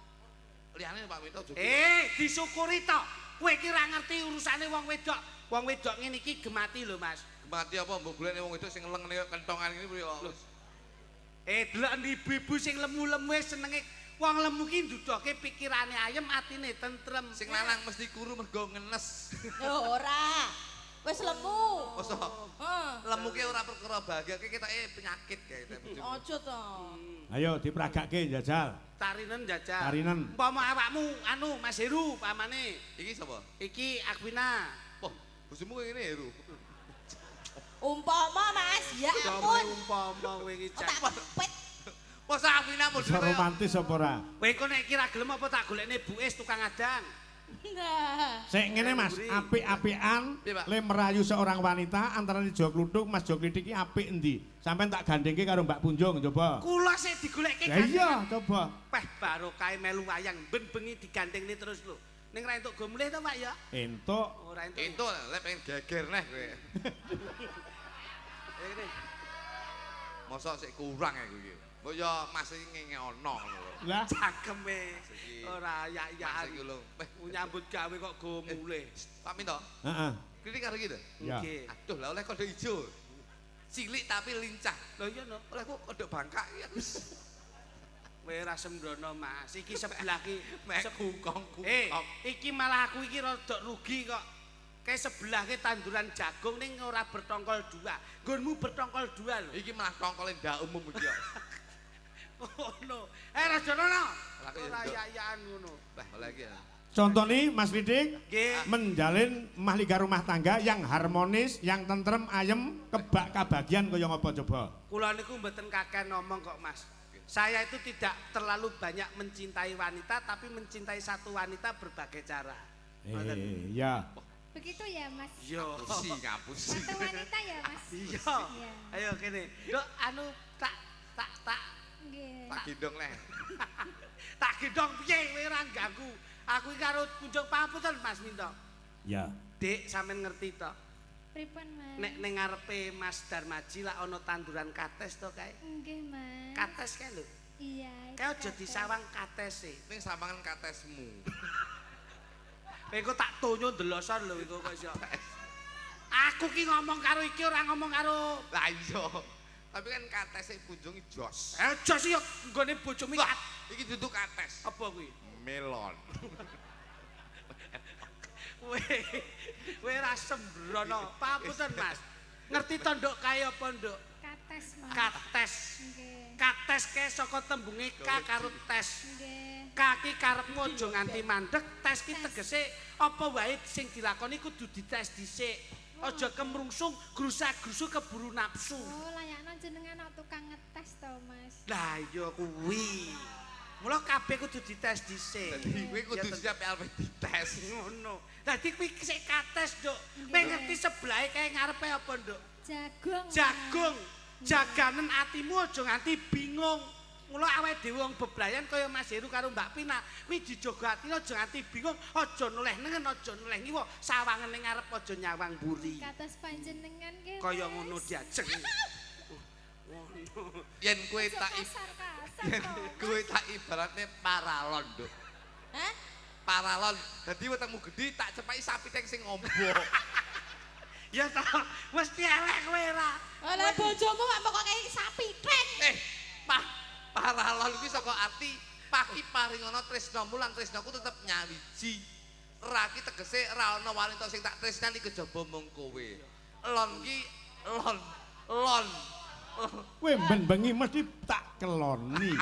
C: Liyane Pak Minto joget.
B: Disyukuri to. Kowe iki ora ngerti urusane wong wedok. Wong wedok ngene iki gemati lho, Mas.
C: Gemati apa mbok golekne wong wedok sing ngeleng kentongan ngene ya.
B: Delok ibu-ibu sing lemu-lemu senenge wong lemu ki ndudoke pikirane ayem, atine tentrem.
C: Sing lanang mesti kuru mergo ngenes.
D: Lho ora. Wis lemu.
C: Mosok.
D: Heeh.
C: Lemu ki ora perkara bahagia, ki ketoke penyakit kae bojomu.
D: Aja to.
A: Ayo dipragake njajal.
B: Tarinen njajal.
A: Tarinen.
B: Umpama awakmu anu Mas Heru pamane.
C: Iki sapa?
B: Iki Akwina.
C: Wah, bojomu ngene Heru.
D: Umpama Mas, ya ampun.
B: Umpama kowe iki
D: tak kepet.
C: Mosok Akwina
A: Iso
C: modele
A: romantis apa ora?
B: Kowe kok nek kira gelem apa tak golekne Bu Es tukang adang.
D: Nah.
A: Sik ngene Mas, apik-apikan le merayu seorang wanita antara Jo Kluthuk Mas Jo Klithik iki apik endi? Sampeyan tak gandengke karo Mbak Punjung coba.
B: Kula sik digolekke
A: gandengan. Iya, coba.
B: Peh barokahe melu wayang ben bengi digandengne terus lho. Ning ra entuk go mulih to, Pak ya?
A: Entuk.
B: Ora entuk.
C: Entuk, lek pengen geger neh kowe.
B: Ngene.
C: Mosok sik kurang aku iki. Mbok ya Mas iki ngene ono ngono lho.
A: Lah
B: cangkeme ora yak-yakan.
C: Mas iki lho.
B: Nyambut gawe kok go mulih.
C: Pak Minto.
A: Heeh.
C: Klitik karo iki to?
A: Nggih.
C: Aduh, lah oleh kodhok ijo. Cilik tapi lincah.
B: Lho iya no.
C: Oleh kok kodhok bangkak iki.
B: Kowe ora sembrono, Mas. Iki sebelah iki
C: kukong-kukong.
B: Iki malah aku iki rada rugi kok. Kayak sebelah ke tanduran jagung ning ora bertongkol dua. Nggonmu bertongkol dua lho.
C: Iki malah tongkole ndak umum iki kok.
B: Ngono. Rajono. Ora yayan ngono.
C: Lah oleh iki ya.
A: Contone Mas Klithik menjalin mahligai rumah tangga yang harmonis, yang tentrem, ayem, kebak kabagian kaya ngapa coba?
B: Kula niku mboten kakean ngomong kok, Mas. Saya itu tidak terlalu banyak mencintai wanita, tapi mencintai satu wanita berbagai cara.
A: Iya.
E: Begitu ya, Mas?
B: Iya.
C: Ngapusi.
E: Satu wanita ya, Mas?
B: Iya. Ayo kene. Nduk anu tak
E: nggih.
C: Tak gendong leh.
B: Tak gendong piye kowe ora ganggu. Aku iki karo Punjung pangapunten Mas Minto.
A: Ya.
B: Dik, sampean ngerti to?
E: Pripun, Mas?
B: Nek ning ngarepe Mas Darmaji lak ana tanduran kates to kae?
E: Nggih, Mas.
B: Kates kae lho.
E: Iya.
B: Kae aja disawang katese.
C: Ning sawangan katesmu.
B: Kowe tak tonyo ndelosor lho iku kok iso. Aku ki ngomong karo iki ora ngomong karo.
C: Lah iya. Tapi kan katese Punjung jos.
B: Jos yo nggone bojomu
C: iki. Iki dudu kates.
B: Apa kuwi?
C: Melon.
B: Kowe ora sembrono. Pangapunten, Mas. Ngerti to nduk kae apa nduk?
E: Kates, Mas.
B: Kates.
E: Nggih.
B: Kates kae saka tembunge K karo tes.
E: Nggih.
B: Kaki karepmu aja nganti mandek, tes ki tegese apa wae sing dilakoni kudu dites dhisik. Aja kemrungsung, grusa-grusu keburu nafsu.
E: Oh, layakno jenengan kok tukang ngetes to, Mas.
B: Lah iya kuwi. Mula kabeh kudu dites dhisik.
C: Dadi kowe kudu siap arep dites.
B: Ngono. Dadi kuwi sik kates, Nduk. Kowe ngerti sebelahe kae ngarepe apa, Nduk?
E: Jagung.
B: Jagung. Jaganen atimu aja nganti bingung. Mula awake dhewe wong bebrayan kaya Mas Heru karo Mbak Pina, kuwi dijaga atine aja nganti bingung, aja noleh nengen, aja noleh ngiwa, sawangen ning ngarep aja nyawang mburi.
E: Kados panjenengan nggih.
B: Kaya ngono diajeng. Ngono.
C: Yen kowe tak kowe tak ibaratne paralon, Nduk.
D: Hah?
C: Paralon. Dadi wetengmu gedhi tak cepaki sapi teng sing ombo.
B: Ya toh, mesti elek kowe ora.
D: Lah bojomu kok pokoke sapi teng.
C: Pah paralon kuwi saka arti paki paringana tresnamu lan tresnaku tetep nyawiji. Ra ki tegese ra ana wanita sing tak tresnani kejaba mung kowe. Lon ki lon lon.
A: Kowe ben bengi mesti tak keloni.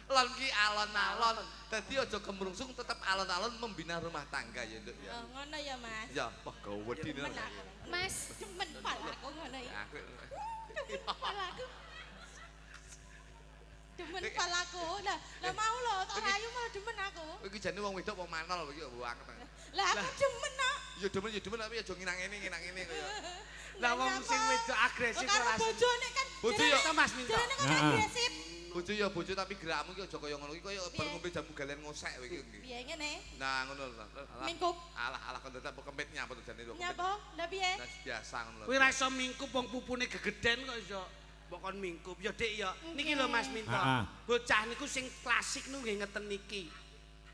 C: Lon ki alon-alon. Dadi aja kemrungsung tetep alon-alon membina rumah tangga ya, Nduk ya.
D: Oh, ngono ya, Mas.
C: Ya, wah gawedi.
D: Mas, demen pal aku ngono iki. Demen pal aku. Demen pal aku. Lah, lah mau lho tak rayu malah demen aku.
C: Iki jane wong wedok apa manol iki banget.
D: Lah aku demen kok.
C: Ya demen ya demen tapi aja nginang ngene nginang ngene kaya.
B: Lah wong sing wedok agresif
D: ora. Karo bojone kan.
C: Bojo ya
B: Mas Minto.
D: Jarene kan agresif.
C: Bojo ya bojo tapi gerakmu iki aja kaya ngono iki kaya bar ngombe jamu galen ngosek kowe iki.
D: Piye ngene?
C: Nah ngono lho.
D: Mingkup.
C: Alah alah kon dadak kempit nyapa to jane kok.
D: Nyapa? Lah piye?
C: Biasa ngono lho.
B: Kowe ora iso mingkup wong pupune gegeden kok iso. Mbok kon mingkup ya Dik ya. Niki lho Mas Minto. Bocah niku sing klasik niku nggih ngeten niki.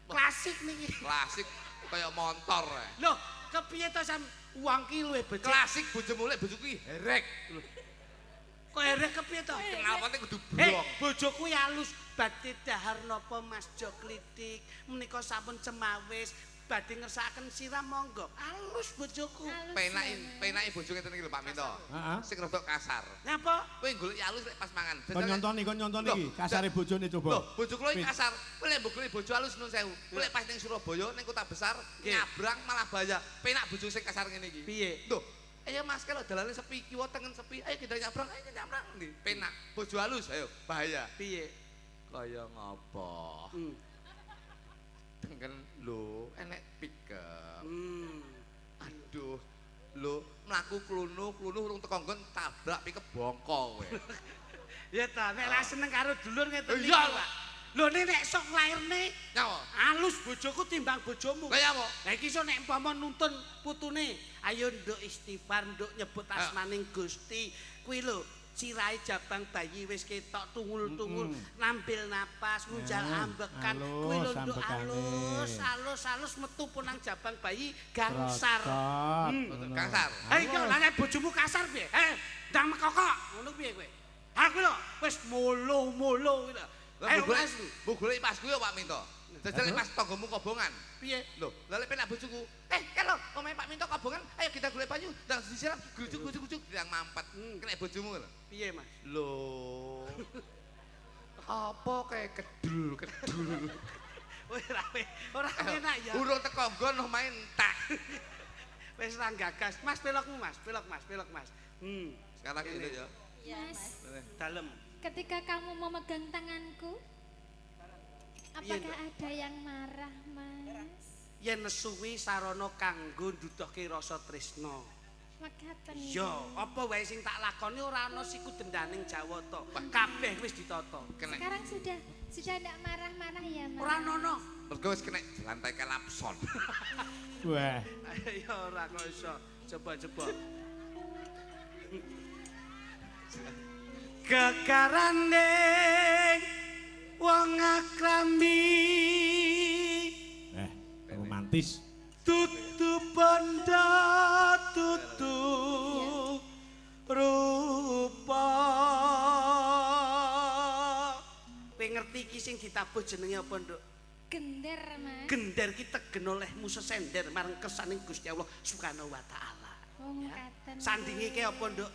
B: Klasik niki.
C: Klasik kaya montor.
B: Lho, kepiye to sam wong ki luwih becik.
C: Klasik bojomu lek bojoku ki herek.
B: Kok herek kepiye to?
C: Kenalpote kudu brok.
B: Bojoku ya halus badhe dahar napa Mas Jo Klithik. Menika sampun cemawis badhe ngersakaken siram monggo. Halus bojoku.
C: Penake penake bojo ngeten iki lho Pak Minto.
A: Heeh.
C: Sing rada kasar.
B: Napa?
C: Kowe golek halus lek pas mangan.
A: Kon nyontoni, kon nyontoni iki kasare bojone coba.
C: Lho, bojo kula iki kasar. Kowe lek mbok golek bojo halus nun sewu. Kowe lek pas ning Surabaya ning kota besar nyabrang malah bahaya. Penak bojo sing kasar ngene iki.
B: Piye?
C: Lho, ayo Mas kalau dalane sepi, kiwa tengen sepi, ayo kita nyabrang, ayo nyabrang ndi? Penak. Bojo halus, ayo bahaya.
B: Piye?
C: Kaya ngopo? Dengken lho, enek pickup. Aduh, lho mlaku klunu-klunu urung teko nggon tabrak pickup bongko kowe.
B: Ya ta, nek ra seneng karo dulur ngeten iki,
C: Iya.
B: Pak. Lho nek sok lairne
C: Nyawa.
B: alus bojoku timbang bojomu.
C: Lah ya apa?
B: Lah iki iso nek umpama nuntun putune, ayo nduk istighfar, nduk nyebut asmaning Gusti. Kuwi lho, sirahe jabang bayi wis ketok tungul-tungul, nambil napas, ngunjal ambekan. Kuwi lho nduk alus, alus, alus metu punang jabang bayi gangsar.
C: Gangsar.
B: Ha iki lha nek bojomu kasar piye? Eh, ndang mekokok, ngono piye kowe? Ha kuwi lho, wis molo-molo kuwi lho.
C: Lah
B: Ayo Mas,
C: mbok golek pasku ya Pak Minto. Jajal pas tanggamu kobongan.
B: Piye?
C: Lho, lha lek penak bojoku, kalau omahe Pak Minto kobongan, ayo kita golek banyu, ndang disiram, grujuk-grujuk ndang mampet. Kena bojomu lho.
B: Piye, Mas?
C: Lho. Apa kae kedul-kedul.
B: Ora enak ya.
C: Urung teko nggon omahe entek.
B: Wis ra gagas. Mas pelokmu, Mas. Pelok, Mas. Pelok, Mas.
C: Sekarang gitu ya.
D: Iya, Mas.
B: Dalem.
E: Ketika kamu memegang tanganku, apakah ada yang marah, Mas?
B: Yen nesuwi sarana kanggo nduduhke rasa tresna.
E: Mekaten.
B: Iya, apa wae sing tak lakoni ora ana siku dendaning Jawata. Kabeh wis ditata.
E: Sekarang sudah ndak marah-marah ya, Mas?
B: Ora ono.
C: Mergo wis kena lantai kelapson.
A: Wah.
B: Ya ora kok iso. Coba-coba. Gegarane wong akrami.
A: Romantis.
B: Tutu bondo tutu rupa. Kowe ngerti iki sing ditabuh jenenge apa, Nduk?
E: Gender, Mas.
B: Gender ki tegen olehmu sesender marang kersaning Gusti Allah Subhanahu wa taala.
E: Oh, mekaten.
B: Sandinge ki apa, Nduk?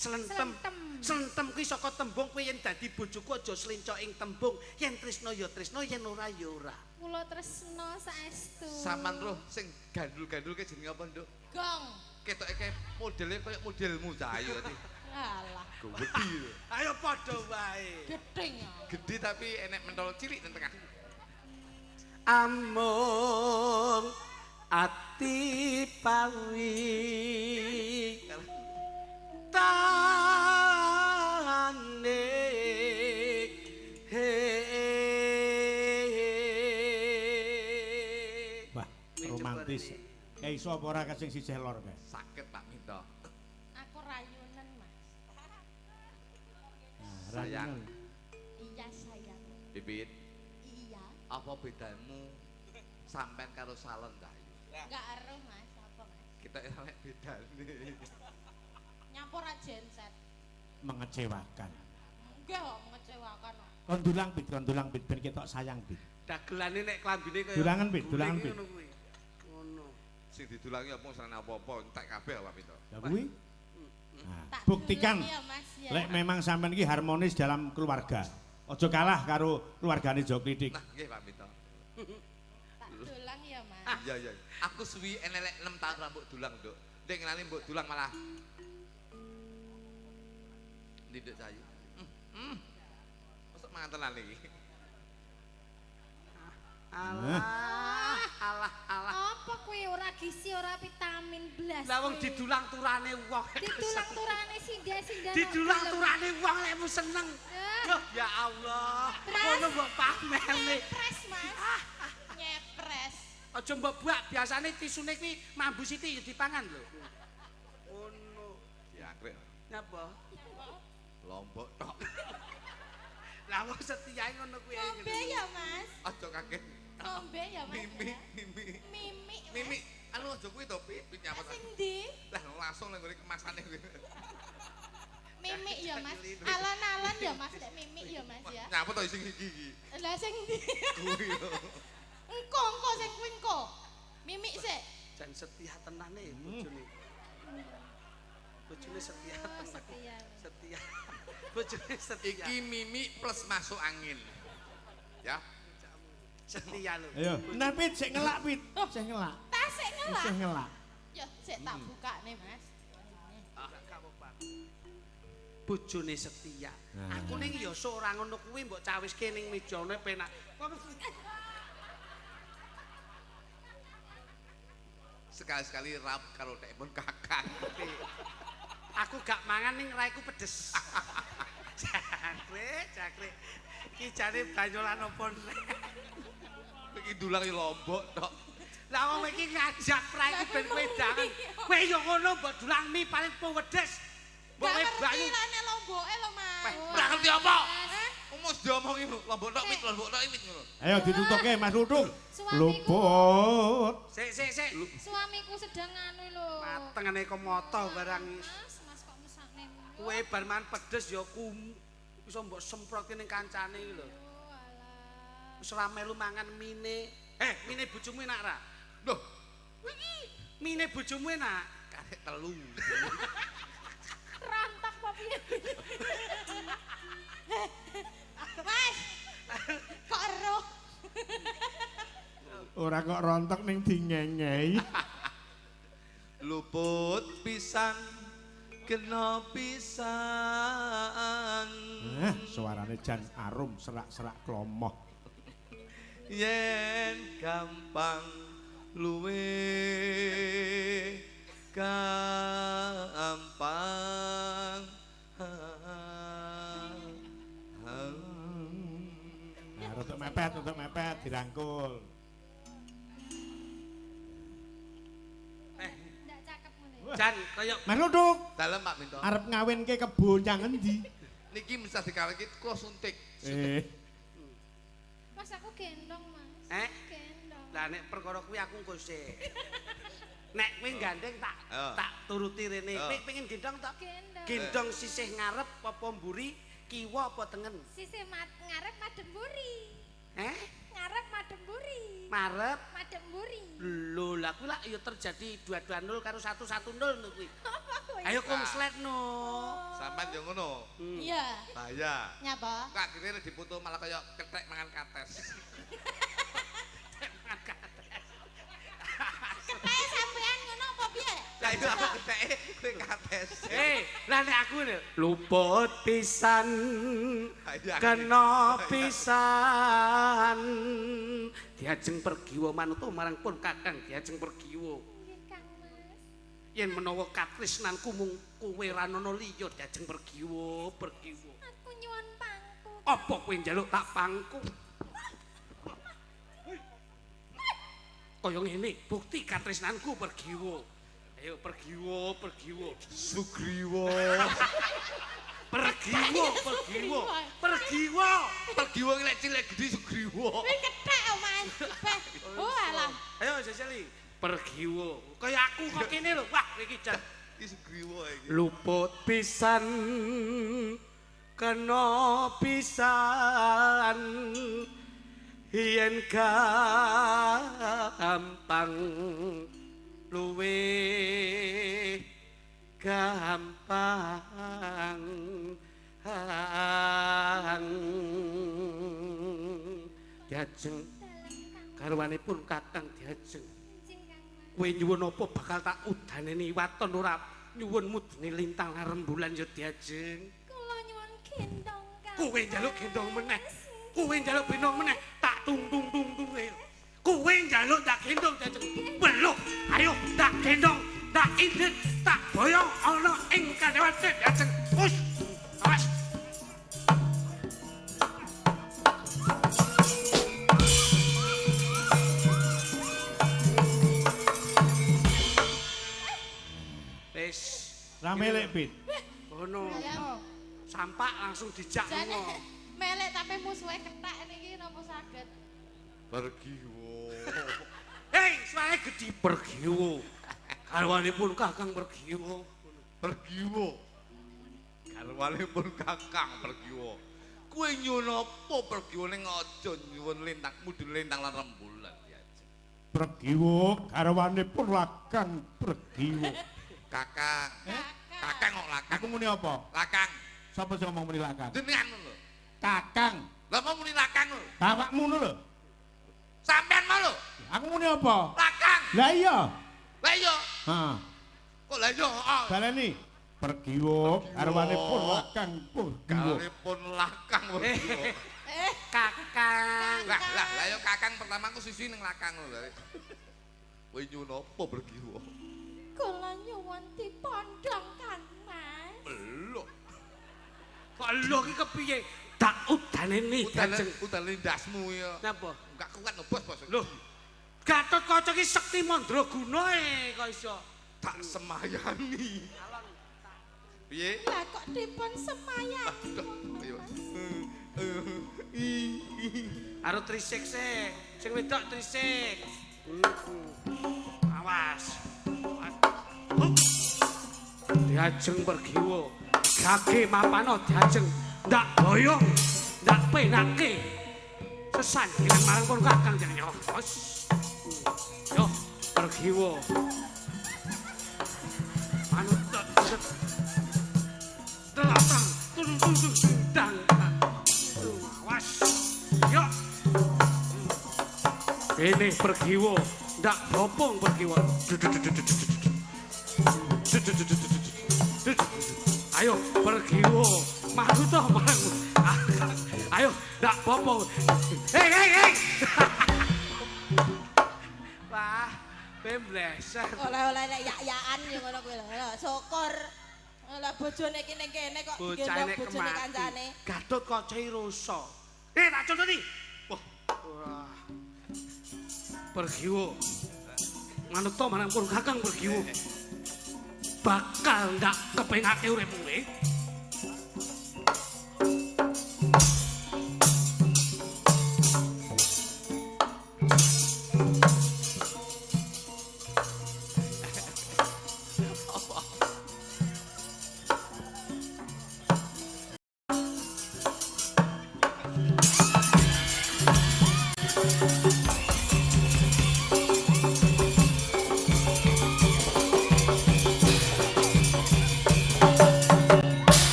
B: Slentem. Slentem kuwi saka tembung kowe yen dadi bojoku aja slenco ing tembung. Yen tresna ya tresna, yen ora ya ora.
E: Kula tresna saestu.
C: Saman roh sing gandul-gandul ke jenenge apa, Nduk?
D: Gong.
C: Ketoke kae modele koyo modelmu Cahayu tadi.
D: Alah.
C: Gedhi.
B: Ayo padha wae.
D: Gedhe ya.
C: Gedhe tapi enek mentol cilik nang tengah.
B: Amung ati pawi tane he.
A: Wah, romantis. Kayak iso apa ora sing sisih lor kae?
C: Sakit Pak Minto.
D: Aku rayunen, Mas.
C: Sayang.
D: Iya, sayang.
C: Bibit.
D: Iya.
C: Apa bedamu sampean karo salon Cahayu?
D: Enggak ero, Mas. Apa, Mas?
C: Kita sampe bedane.
D: Nyampur genset.
A: Mengecewakan.
D: Enggak kok mengecewakan.
A: Kon dulang pit ben ketok sayang pit.
B: Dagelane nek klambine kaya
A: dulangan pit, dulangan pit.
B: Ngono.
C: Sing didulangi apa serane apa-apa entek kabeh Pak Minto.
A: Lah kuwi. Nah, buktikan
D: ya, Mas, ya.
A: Lek memang sampean iki harmonis dalam keluarga. Aja kalah karo keluargane Joko Klitik.
C: Nah, nggih Pak Minto.
D: Tak dulang ya, Mas.
C: Iya, iya. Aku suwi enelek 6 tahun rambut dulang, Nduk. Ndek ngenani mbok dulang malah Nduk Cahayu. Mosok mangan tenan iki.
B: Alah, alah, alah.
E: Apa kowe ora gizi, ora vitamin blas.
B: Lah wong didulang turane wong.
E: Didulang turane sinda-sinda.
B: Didulang turane wong lekmu seneng. Duh, ya Allah. Ngono mbok pamerne.
D: Nyepres, Mas. Nyepres.
B: Aja mbok buak, biasane tisune kuwi mambu siti ya dipangan lho. Ngono.
C: Diakrek.
B: Nyapa?
C: Lombok tok.
B: Lah wong setiae ngono kuwi.
D: Ngombe ya, Mas.
C: Aja kaget.
D: Ngombe ya, Mas.
C: Mimi, mimi.
D: Mimi.
C: Mimi, anu aja kuwi to, Pit, nyapa
D: Sing ndi?
C: Lah langsung nang nggone kemasane kuwi.
D: Mimi ya, Mas. Alon-alon ya, Mas, lek mimi ya, Mas ya.
C: Nyapa to sing iki iki?
D: Lah sing ndi?
C: Kuwi lho.
D: Engko, engko sing kuwi engko. Mimi sik.
B: Jan setia tenane bojone. Bojone setia tenan.
E: Setia.
B: Setia. Bojone setia.
C: Iki mimi plus masuk angin. Ya.
B: Setia lho.
A: Ayo. Nah Pit, sik ngelak Pit. Sik ngelak.
D: Tas sik ngelak.
A: Sik ngelak.
D: Ya, sik tak bukane, Mas.
B: Bojone setia. Aku ning ya ora ngono kuwi mbok cawiske ning mejane penak.
C: Sekali-sekali rap karo tekpon kakang.
B: Aku gak mangan ning raiku pedes. Jangkrik, jangkrik. Iki jane banyolan opo nek.
C: Iki dulang yo lombok tok.
B: Lah wong iki ngajak praiku ben kowe dangan. Kowe yo ngono mbok dulang mie paling pedes. Mbok
D: Gak ngerti
B: banyu.
D: lah nek lomboke lho, Mas.
C: Ora ngerti apa? Umus diomongi lombok tok wit, lombok tok wit ngono.
A: Ayo ditutuke Mas Lutung.
E: Suamiku.
A: Luput.
B: Sik sik sik.
E: Suamiku sedang anu lho.
B: Matengane kok moto barang.
E: Mas, Mas kok mesakne ngono.
B: Kowe bar mangan pedes ya kum iso mbok semprotke ning kancane iki lho.
E: Oh, alah.
B: Wis ora melu mangan mine. Mine bojomu enak ra?
C: Loh,
B: Mine bojomu enak.
C: karek telu.
E: Rontok apa piye?
D: Mas. Kok eruh?
A: Ora kok rontok ning dingengei.
C: Luput pisan kena pisan.
A: Suarane jan arum serak-serak klomoh.
C: Yen gampang luwe gampang.
A: Nah, rodok mepet dirangkul.
E: Ndak cakep ngene.
B: Jan kaya
A: Mas Lutung,
C: Dalem Pak Minto.
A: arep ngawinke kebo nyang endi?
C: Niki mesti dikawinke kula suntik.
E: Mas aku gendong, Mas. Gendong.
B: Lah nek perkara kuwi aku engko sik. Nek kowe gandeng tak tak turuti rene. Kowe pengin gendong tak?
E: Gendong.
B: Gendong sisih ngarep apa mburi, kiwa apa tengen?
E: Sisih ngarep madhep mburi. Ngarep madhep mburi.
B: Marep
E: Madhep mburi.
B: Lho, lah kuwi lak ya terjadi 220 karo 110 no kuwi.
E: Apa kuwi?
B: Ayo konslet no.
C: Sampeyan yo ngono.
D: Iya.
C: Bahaya.
D: Nyapa?
C: Kok akhirnya dipoto malah kaya kethek mangan kates.
D: Ketheke sampean ngono apa piye?
C: Lah itu aku ketheke kowe kates.
B: Lah nek aku lho luput pisan kena pisan diajeng pergiwa manuta marang pun Kakang diajeng pergiwa.
E: Nggih, Kang Mas.
B: Yen menawa katresnanku mung kowe ra ana liya diajeng pergiwa, pergiwa.
E: Aku nyuwun pangku.
B: Apa kowe njaluk tak pangku? Kaya ngene, bukti katresnanku pergiwa. Ayo pergiwa, pergiwa.
C: Sugriwa.
B: Pergiwa, pergiwa. Pergiwa.
C: Pergiwa ki lek cilik gedhi Sugriwa.
D: Kuwi kethek oh, Mas. Beh. Oh alah.
B: Ayo Jajali. Pergiwa. Kaya aku kok kene lho. Wah, iki jan
C: Iki Sugriwa iki.
B: luput pisan kena pisan yen gampang luwe gampang. Diajeng garwanipun Kakang diajeng. Kowe nyuwun apa bakal tak udaneni waton ora nyuwun mudune lintang lan rembulan ya diajeng.
E: Kula nyuwun gendong, Kang.
B: Kowe njaluk gendong meneh. Kowe njaluk gendong meneh tak tung tung tung tung. Kowe njaluk tak gendong diajeng. Beluk, ayo tak gendong, tak indit, tak boyong ana ing kadewate diajeng. Wis. Awas. Wis.
A: Rame lek Pit.
B: Ono. Sampak langsung dijak
D: Jane
B: lunga.
D: melek tapi musuhe kethek niki napa saged?
C: Pergiwa.
B: Hei, suarane gedhi pergiwa. Garwanipun Kakang pergiwa.
C: Pergiwa. Garwanipun Kakang pergiwa. Kowe nyuwun apa pergiwa ning aja nyuwun lintang mudhun lintang lan rembulan diajeng.
A: Pergiwa garwanipun Lakang pergiwa.
C: Kakang. Kakang kok lakang.
A: Aku muni apa?
C: Lakang.
A: Sapa sing ngomong muni lakang?
C: Jenengan lho.
A: Kakang.
C: Lah mau muni lakang lho.
A: Bapakmu ngono lho.
C: Sampean mau lho.
A: Aku muni apa?
C: Lakang.
A: Lah iya.
C: Lah iya.
A: Heeh.
C: Kok lah iya, heeh.
A: Baleni. Pergiwa garwanipun Lakang pergiwa.
C: Garwanipun Lakang pergiwa.
B: Kakang.
C: Lah lah lah yo kakang pertama aku sisi ning lakang lho. Kowe nyuwun apa Pergiwo?
D: Kula nyuwun dipondhong Kang Mas.
C: Lho.
B: Kok lho iki kepiye? Dak udane ni
C: Diajeng. Udane ndasmu ya.
B: Napa?
C: Enggak kuat no bos, bos.
B: Lho. Gatotkaca iki sekti mandraguna e kok iso.
C: Tak semayani. Piye?
D: Lah kok dipun semayani.
C: Ayo.
B: Karo trisik sik. Sing wedok trisik. Awas. Diajeng Pergiwo. Gage mapano diajeng. Ndak boyong, ndak penake. Sesandingan marang pun kakang jenenge. Yo, Pergiwo. Manut telatang, turun dang. Awas. Yo. Ini Pergiwo, ndak bopong Pergiwo. Ayo Pergiwo, manut toh marang. Ayo, ndak bopong. Hei, hei, hei. Wah, pembleser.
D: Oleh-oleh nek yak-yakan ya ngono kuwi lho. Syukur. Lah bojone iki ning kene kok digendong bojone kancane.
B: Gatotkaca rusa. Tak contoni. Wah. Wah. Pergiwo. Manut to marang pun kakang Pergiwo. Bakal ndak kepengake uripmu kowe.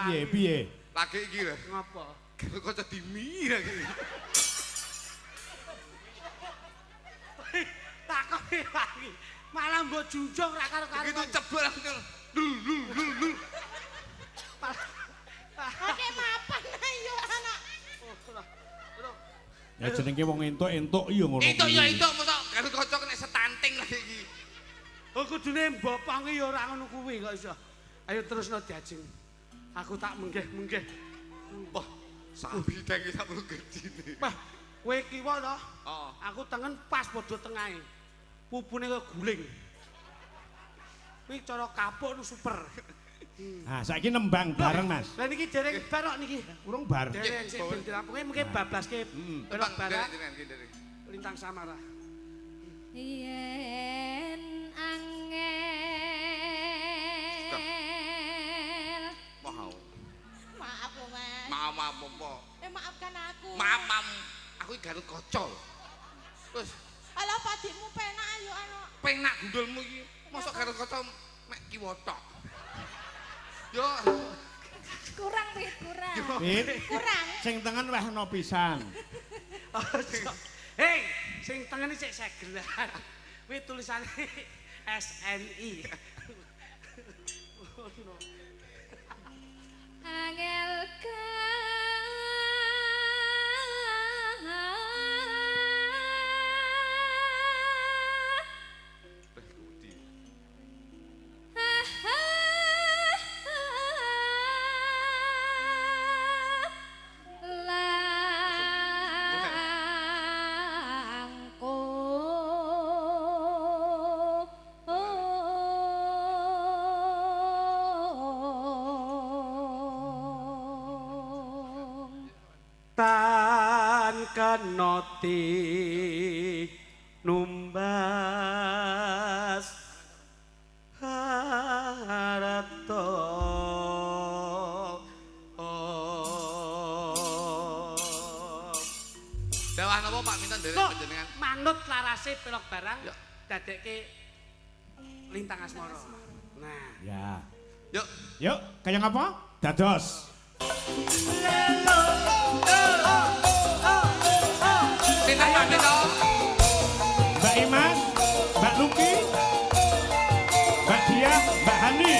A: Piye piye?
C: Lagi iki lho.
B: Ngopo?
C: Gatotkaca dimi lagi.
B: Takon lagi. Malah mbok junjung ra karo-karo.
C: Begitu cebol aku. Lu lu lu lu.
D: Oke mapan ayo anak.
A: Ya jenenge wong entuk-entuk iya ngono.
C: Entuk ya entuk mosok Gatotkaca kena setanting lagi iki.
B: Oh kudune mbopong ya ora ngono kuwi kok iso. Ayo terusno diajeng. Aku tak menggeh-menggeh.
C: Wah, sapi tangi sakmono gedine.
B: Wah, kowe kiwa to?
C: Heeh.
B: Aku tengen pas padha tengahe. Pupune kaya guling. Kuwi cara kapuk nu super.
A: Nah, saiki nembang bareng, Mas.
B: Lah niki dereng bar kok niki.
A: Urung bar.
B: Dereng sik ben dirampungi mengke bablaske belok barak lintang samara.
D: Yen angel.
C: Mau.
D: Maaf lho, Mas.
C: Maaf, maaf apa?
D: Maafkan aku.
C: Maaf, maaf. Aku iki Gatotkaca. Terus
D: alah padikmu penak ayo ana.
C: Penak gundulmu iki. Mosok Gatotkaca mek kiwa tok. Yo.
D: Kurang, Pit, kurang.
A: Pit.
D: Kurang.
A: Sing tengen weh ana pisan.
B: Hei, sing tengen sik segelan. Kuwi tulisane SNI.
D: Angel
B: tan kenoti numbas harta.
C: Dawah napa Pak Minten nderek panjenengan?
B: Manut larase pelok barang dadekke lintang asmara. Nah.
A: Ya.
C: Yuk.
A: Yuk, kaya ngapa? Dados.
C: Sinten Pak Minto?
A: Mbak Imas, Mbak Luki, Mbak Dia, Mbak Hani.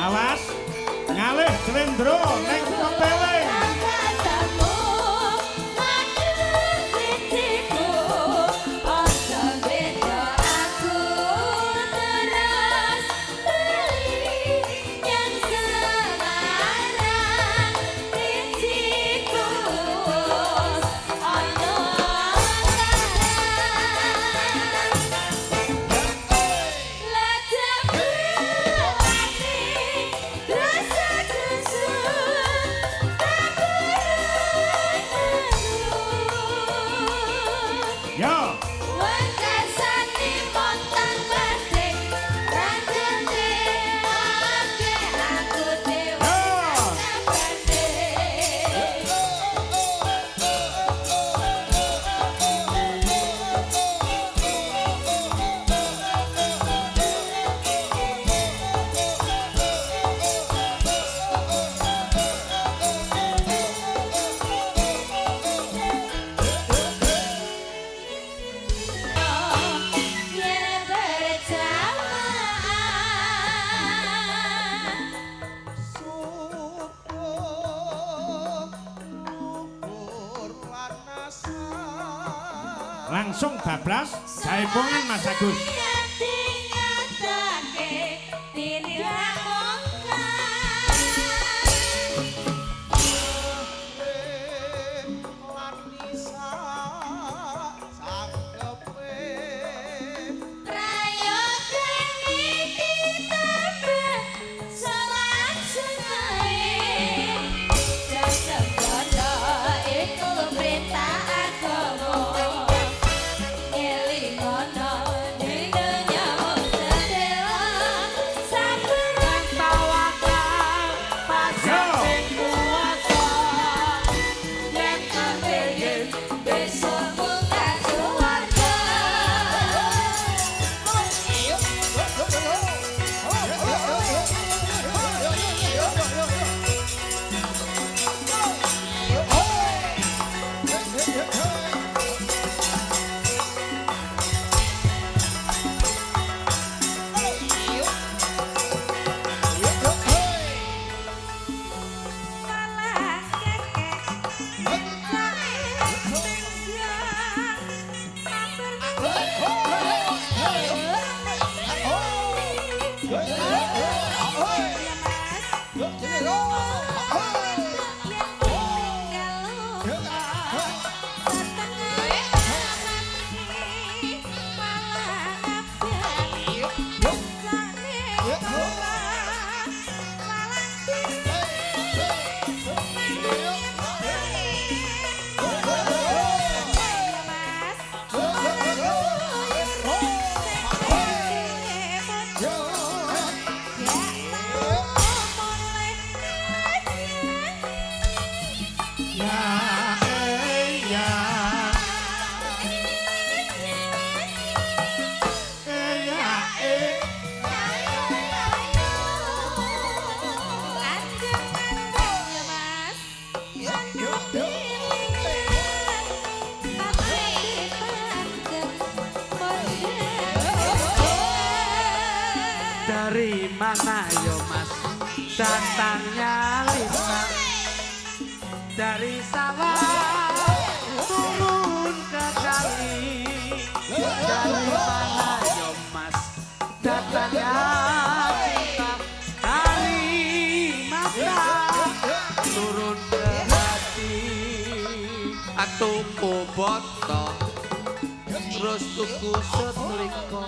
A: Awas, ngalih slendro ning pepeling. Yo. Langsung bablas jaipongan Mas Agus.
B: Dari mana yo Mas? Datangnya lintang dari sawah turun ke kali. Dari mana yo mas datangnya cinta dari mata turun ke hati.
C: Tuku boto terus tuku setrika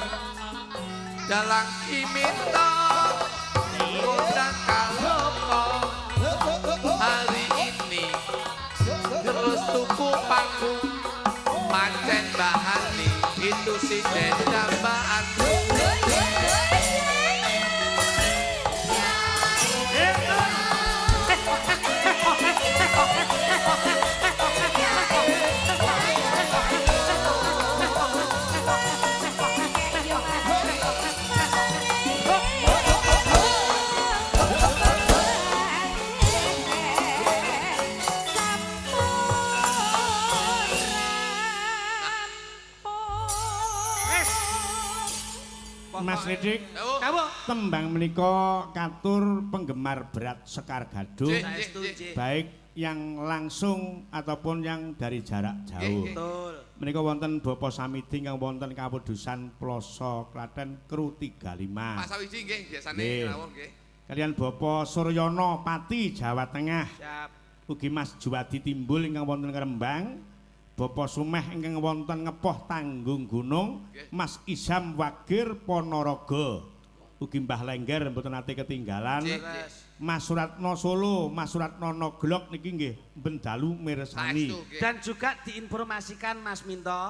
C: dalang Ki Minto kondang kaloka hari ini terus tuku panggung pancen bahani itu sinden dambaan.
A: Mas Ridik, tembang menika katur penggemar berat Sekar Gadung, baik yang langsung ataupun yang dari jarak jauh. Menika wonten Bapak Samidi ingkang wonten Kawedusan Ploso Klaten Kru 35.
C: Pak Sawiji nggih biasane rawuh nggih.
A: Kalian Bapak Suryono Pati Jawa Tengah.
B: Siap.
A: Ugi Mas Juwadi Timbul ingkang wonten Rembang. Bapak Sumeh ingkang wonten Ngepoh Tanggung Gunung, Mas Isam Wagir Ponorogo. Ugi Mbah Lengger mboten nate ketinggalan. Mas Suratno Solo, Mas Suratno Noglok niki nggih ben dalu mirsani.
B: Dan juga diinformasikan Mas Minto,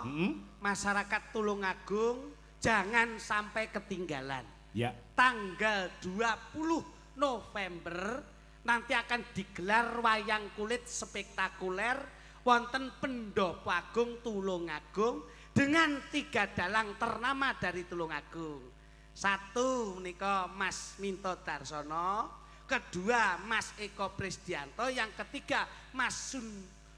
B: masyarakat Tulungagung jangan sampai ketinggalan.
A: Ya.
B: Tanggal 20 November nanti akan digelar wayang kulit spektakuler wonten Pendopo Agung Tulungagung dengan 3 dalang ternama dari Tulungagung. 1 menika Mas Minto Darsono, kedua Mas Eko Prisdianto, yang ketiga Mas Sun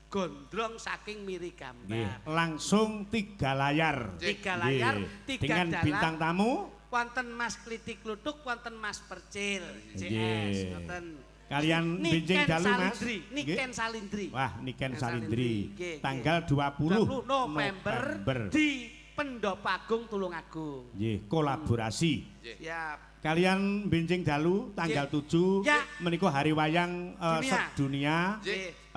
B: Gondrong saking Mirigambar.
A: Langsung 3 layar.
B: 3 layar, 3
A: dengan
B: dalang,
A: bintang tamu
B: wonten Mas Klitik Kluthuk, wonten Mas Percil, CS, wonten
A: kalian benjing dalu Mas
B: Niken Salindri.
A: Wah, Niken Salindri. Tanggal 20
B: November di Pendopo Agung Tulungagung.
A: Nggih, kolaborasi.
B: Siap.
A: Kalian benjing dalu tanggal 7 menika hari wayang sedunia.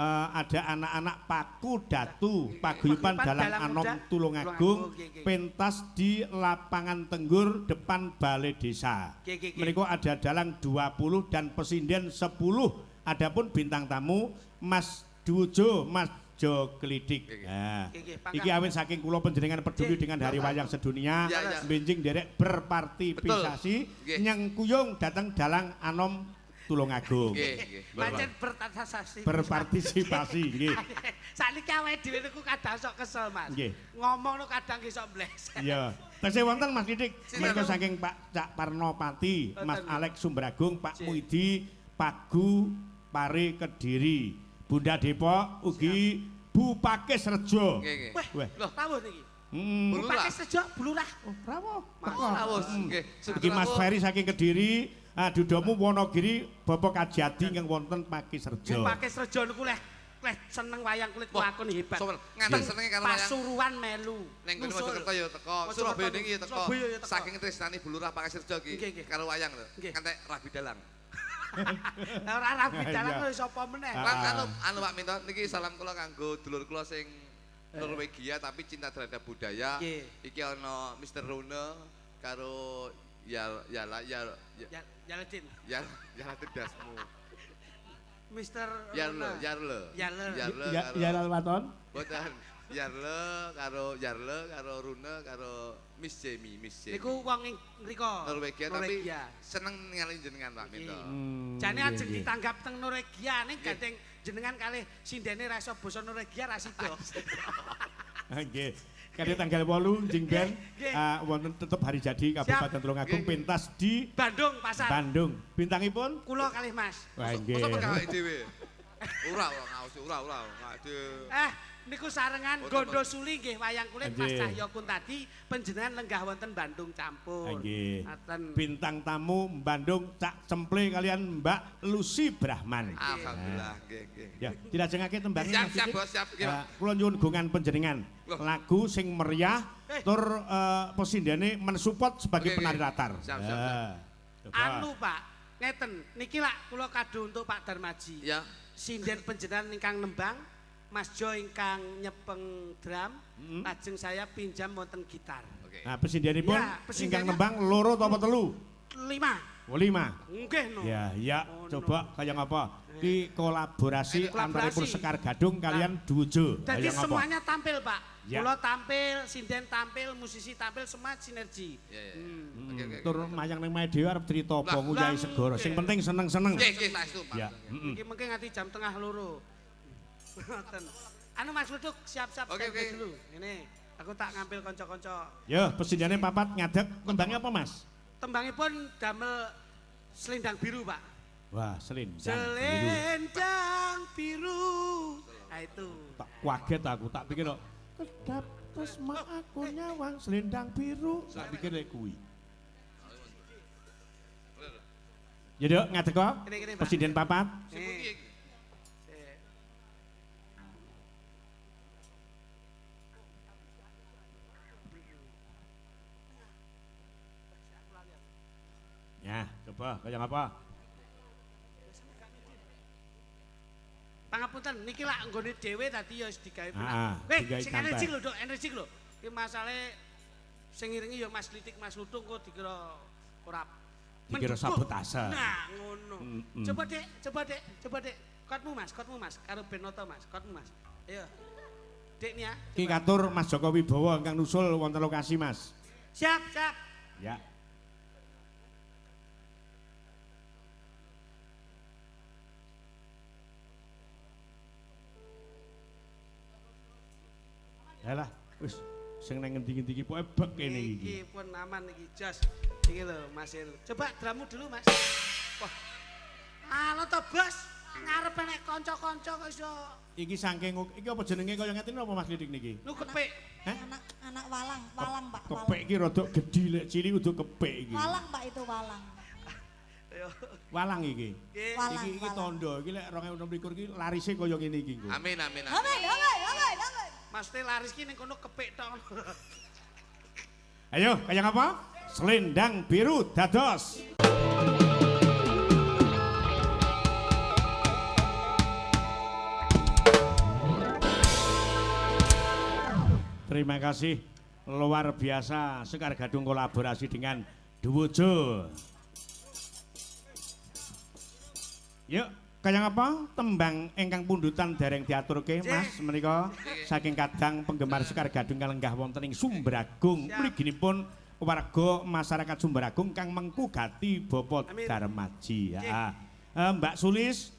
A: Ada anak-anak Paku Datu Paguyuban Dalang Anom Tulungagung pentas di lapangan Tenggur depan Balai Desa. Menika ada dalang 20 dan pesinden 10. Adapun bintang tamu Mas Dujo, Mas Jo Klidik. Nah, iki awit saking kula panjenengan peduli dengan hari wayang sedunia, benjing nderek berpartisipasi nyengkuyung dateng Dalang Anom Tulungagung.
B: Pancen berpartisipasi.
A: Berpartisipasi nggih.
B: Sakniki awake dhewe niku kadang sok kesel, Mas. Ngomong niku kadang ki sok mleset.
A: Iya. Tesih wonten Mas Didik, menika saking Pak Cak Parno Pati, Mas Alex Sumberagung, Pak Muidi, Pagu Pare Kediri, Bunda Depok ugi Bu Pakis Rejo.
B: Wah, rawuh niki. Bu Pakis Rejo, Bu Lurah.
A: Oh, rawuh. Rawuh. Nggih. Ugi Mas Ferry saking Kediri, dudamu Wonogiri, Bapak Kajadi ingkang wonten Pakis Rejo.
B: Bu Pakis Rejo niku leh seneng wayang kulit lakon hebat.
C: Ngantos senenge karo wayang.
B: Pasuruan melu.
C: Ning kono Mojokerto ya teko, Surabaya ning ya teko. Saking tresnane Bu Lurah Pakis Rejo iki karo wayang lho. Ngantek rabi dalang.
B: Ora rabi dalang lho sapa meneh.
C: Lan anu Pak Minto niki salam kula kanggo dulur kula sing Norwegia tapi cinta terhadap budaya. Iki ana Mr. Rune karo
B: Yaladin.
C: Yaladin dasmu.
B: Mr.
C: Yarle Yarle.
A: Yarle Waton.
C: Boten. Yarle karo Rune karo Miss Jamie, Miss Jamie.
B: Niku wong ing mriko.
C: Norwegia tapi seneng ningali jenengan Pak Minto.
B: Jane ajeng ditanggap teng Norwegia ning gandeng jenengan kalih sindene ra iso basa Norwegia ra sida.
A: Nggih. Kali tanggal 8 jeng ben wonten tetep hari jadi Kabupaten Tulungagung pentas di
B: Bandung Pasar.
A: Bandung. Bintangipun
B: kula kalih Mas.
A: Wah nggih.
C: Mosok awake dhewe. Ora ora ngaos ora ora awake dhewe.
B: Niku sarengan Gondo Suli nggih wayang kulit Mas Cahyo Kuntadi panjenengan lenggah wonten Bandung Campur.
A: Nggih. Bintang tamu Bandung Cak Cemple kalian Mbak Lucy Brahman.
C: Alhamdulillah nggih nggih.
A: Ya, dilajengake tembangnya.
C: Siap siap Bos, siap nggih.
A: Kula nyuwun gongan panjenengan. Lagu sing meriah tur pesindene mensupport sebagai penari latar.
C: Siap siap.
B: Anu Pak, ngeten niki lak kula kado untuk Pak Darmaji.
C: Ya.
B: Sinden panjenengan ingkang nembang, Mas Jo ingkang nyepeng drum, lajeng saya pinjam wonten gitar.
C: Okay.
A: Nah, pesindenipun ya, ingkang nembang loro atau telu?
B: 5.
A: Oh, 5.
B: Nggih no.
A: Ya, ya,
B: oh,
A: coba
B: no.
A: Kaya ngapa? Ki kolaborasi antaripun Sekar Gadung kalian Dujo.
B: Jadi semuanya tampil, Pak. Ya. Kula tampil, sinden tampil, musisi tampil, semua sinergi.
C: Ya, ya. Oke, oke.
A: Tur mayang ning mae dhewe arep crita apa nguyahi segara. Sing penting seneng-seneng.
C: Nggih, nggih, saestu, Pak.
A: Ya,
B: iki mengke nganti jam 1:30. Anu Mas Luduk siap-siap dulu. Ini aku tak ngambil kanca-kanca.
A: Yo, pesindene papat ngadeg. Tembangnya apa, Mas?
B: Tembangipun damel Selendang Biru, Pak.
A: Wah, selendang biru.
B: Selendang biru. Nah itu.
A: Tak kaget aku, tak pikir kok kedap terus aku nyawang selendang biru. Tak pikir lek kuwi. Ya, Dok, ngadeg kok. Presiden papat. Ya, coba kaya ngapa?
B: Pangapunten niki lak nggone dhewe tadi ya wis digawe penak. Weh, sing energik lho, Dok, energik lho. Iki masalahe sing ngiringi ya Mas Litik, Mas Lutung kok dikira ora
A: dikira sabotase.
B: Nah, ngono. Coba Dek, coba Dek, coba Dek. Kotmu Mas, karo Benoto Mas, kotmu Mas. Ayo. Dek nih ya.
A: Ki katur Mas Joko Wibowo ingkang nusul wonten lokasi, Mas.
B: Siap, siap.
A: Ya. Yalah, wis sing nang ngendi-ngendi iki pokoke bek kene iki.
B: Iki pun aman iki, jos. Iki lho Mas Heru. Coba drummu dulu, Mas. Wah. Alo to, Bos. Ngarep nek kanca-kanca kok iso.
A: Iki saking iki apa jenenge kaya ngeten apa Mas Lidik niki?
B: Nu kepik.
D: Anak walang, walang Pak.
A: Kepik iki rada gedhi lek cilik udah kepik iki.
D: Walang Pak itu walang.
B: Ayo.
A: Walang iki. Iki iki tondo iki lek 2026 iki larise kaya ngene iki.
C: Amin amin.
D: Amin amin amin amin.
B: Maksudnya laris ki ning kono kepik tok.
A: Ayo, kaya ngapa? Selendang Biru dados. Terima kasih luar biasa Sekar Gadung kolaborasi dengan Duwojo. Yuk, kaya ngapa tembang ingkang pundutan dereng diaturke Mas menika saking kadang penggemar Sekar Gadung kalenggah wonten ing Sumberagung mliginipun warga masyarakat Sumberagung kang mengku gati Bapak Darmaji. Ya. Mbak Sulis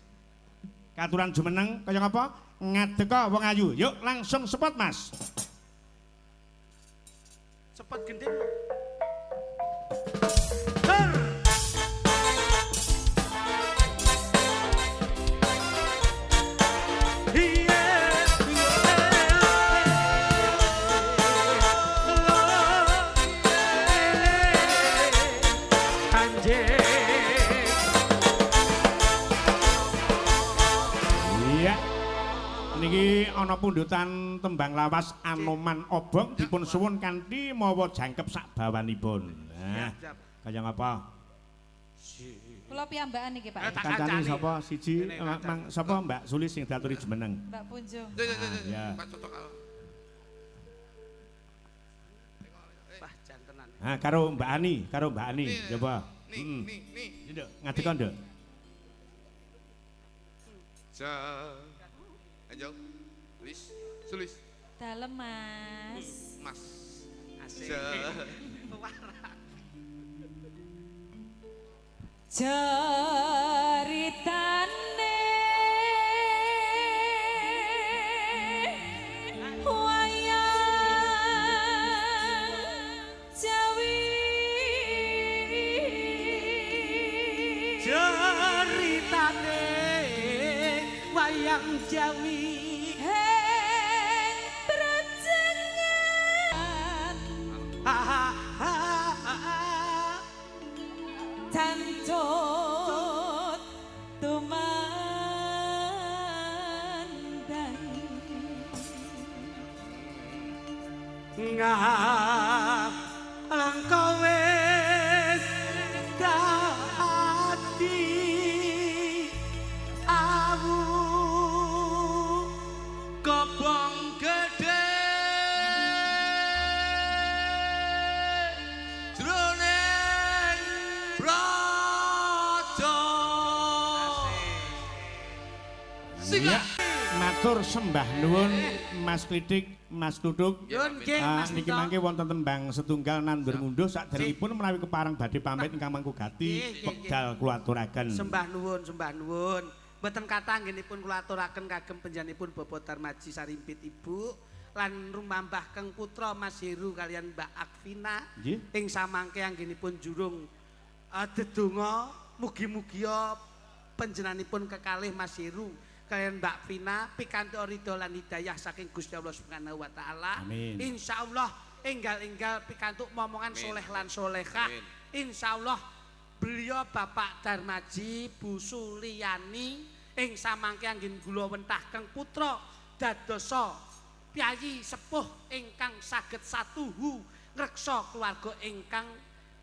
A: katuran jumeneng kaya ngapa ngadeka wong ayu. Yuk langsung sepot Mas.
B: Sepot gendeng.
A: Niki ana pundutan tembang lawas Anoman Obong dipun suwun kanthi mawa jangkep sak bawanipun. Nah, kaya ngapa?
D: Kula piyambakan niki, Pak.
A: Kancane sapa? Siji mang sapa Mbak Sulis sing diaturi jumeneng?
D: Mbak Punjung.
A: Ya.
B: Wah, jantenan.
A: Ha, karo Mbak Ani, karo Mbak Ani, coba.
C: Nih, nih, nih.
A: Nduk, ngadeg nduk.
C: Ayo, Lis, Sulis.
D: Dalem, Mas.
C: Mas.
B: Asik.
D: Ceritane wayang Jawi.
B: Ceritane wayang Jawi.
D: Hey. Kancut tumandang
B: ngalang kowe dadi awu
C: kobong gedhe jroning braja.
A: Iya, matur sembah nuwun Mas Klitik, Mas Kluthuk. Niki mangke wonten tembang setunggal nandur ngunduh saderengipun menawi kepareng badhe pamit ingkang mangku gati wekdal kula aturaken.
B: Sembah nuwun, sembah nuwun. Mboten kathah anggenipun kula aturaken kagem panjenenganipun Bapak Darmaji Sarimpit Ibu lan rumambah keng putra Mas Heru kalian Mbak Akvina ing samangke anggenipun jurung dedonga mugi-mugia panjenenganipun kekalih Mas Heru kalian Mbak Vina pikantuk ridho lan hidayah saking Gusti Allah Subhanahu wa taala. Insyaallah enggal-enggal pikantuk momongan soleh lan solehah. Insyaallah beliau Bapak Darmaji Bu Suliani ing samangke anggen gula wentah keng putra dadosa piyayi sepuh ingkang saged satuhu ngreksa keluarga ingkang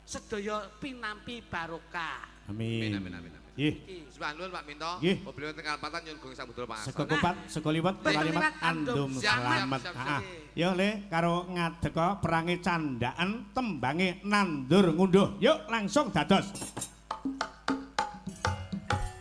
B: sedaya pinampi barokah.
A: Amin.
C: Amin amin amin.
A: Nggih.
C: Sembah nuwun Pak Minto. Beliau teng kalepatan nyuwun gong samudra pangaksana.
A: Sego kupat, sego liwet, kalimat andum slamet. Heeh. Yo Le karo ngadeka perange candhaken tembange nandur ngunduh. Yuk langsung dados.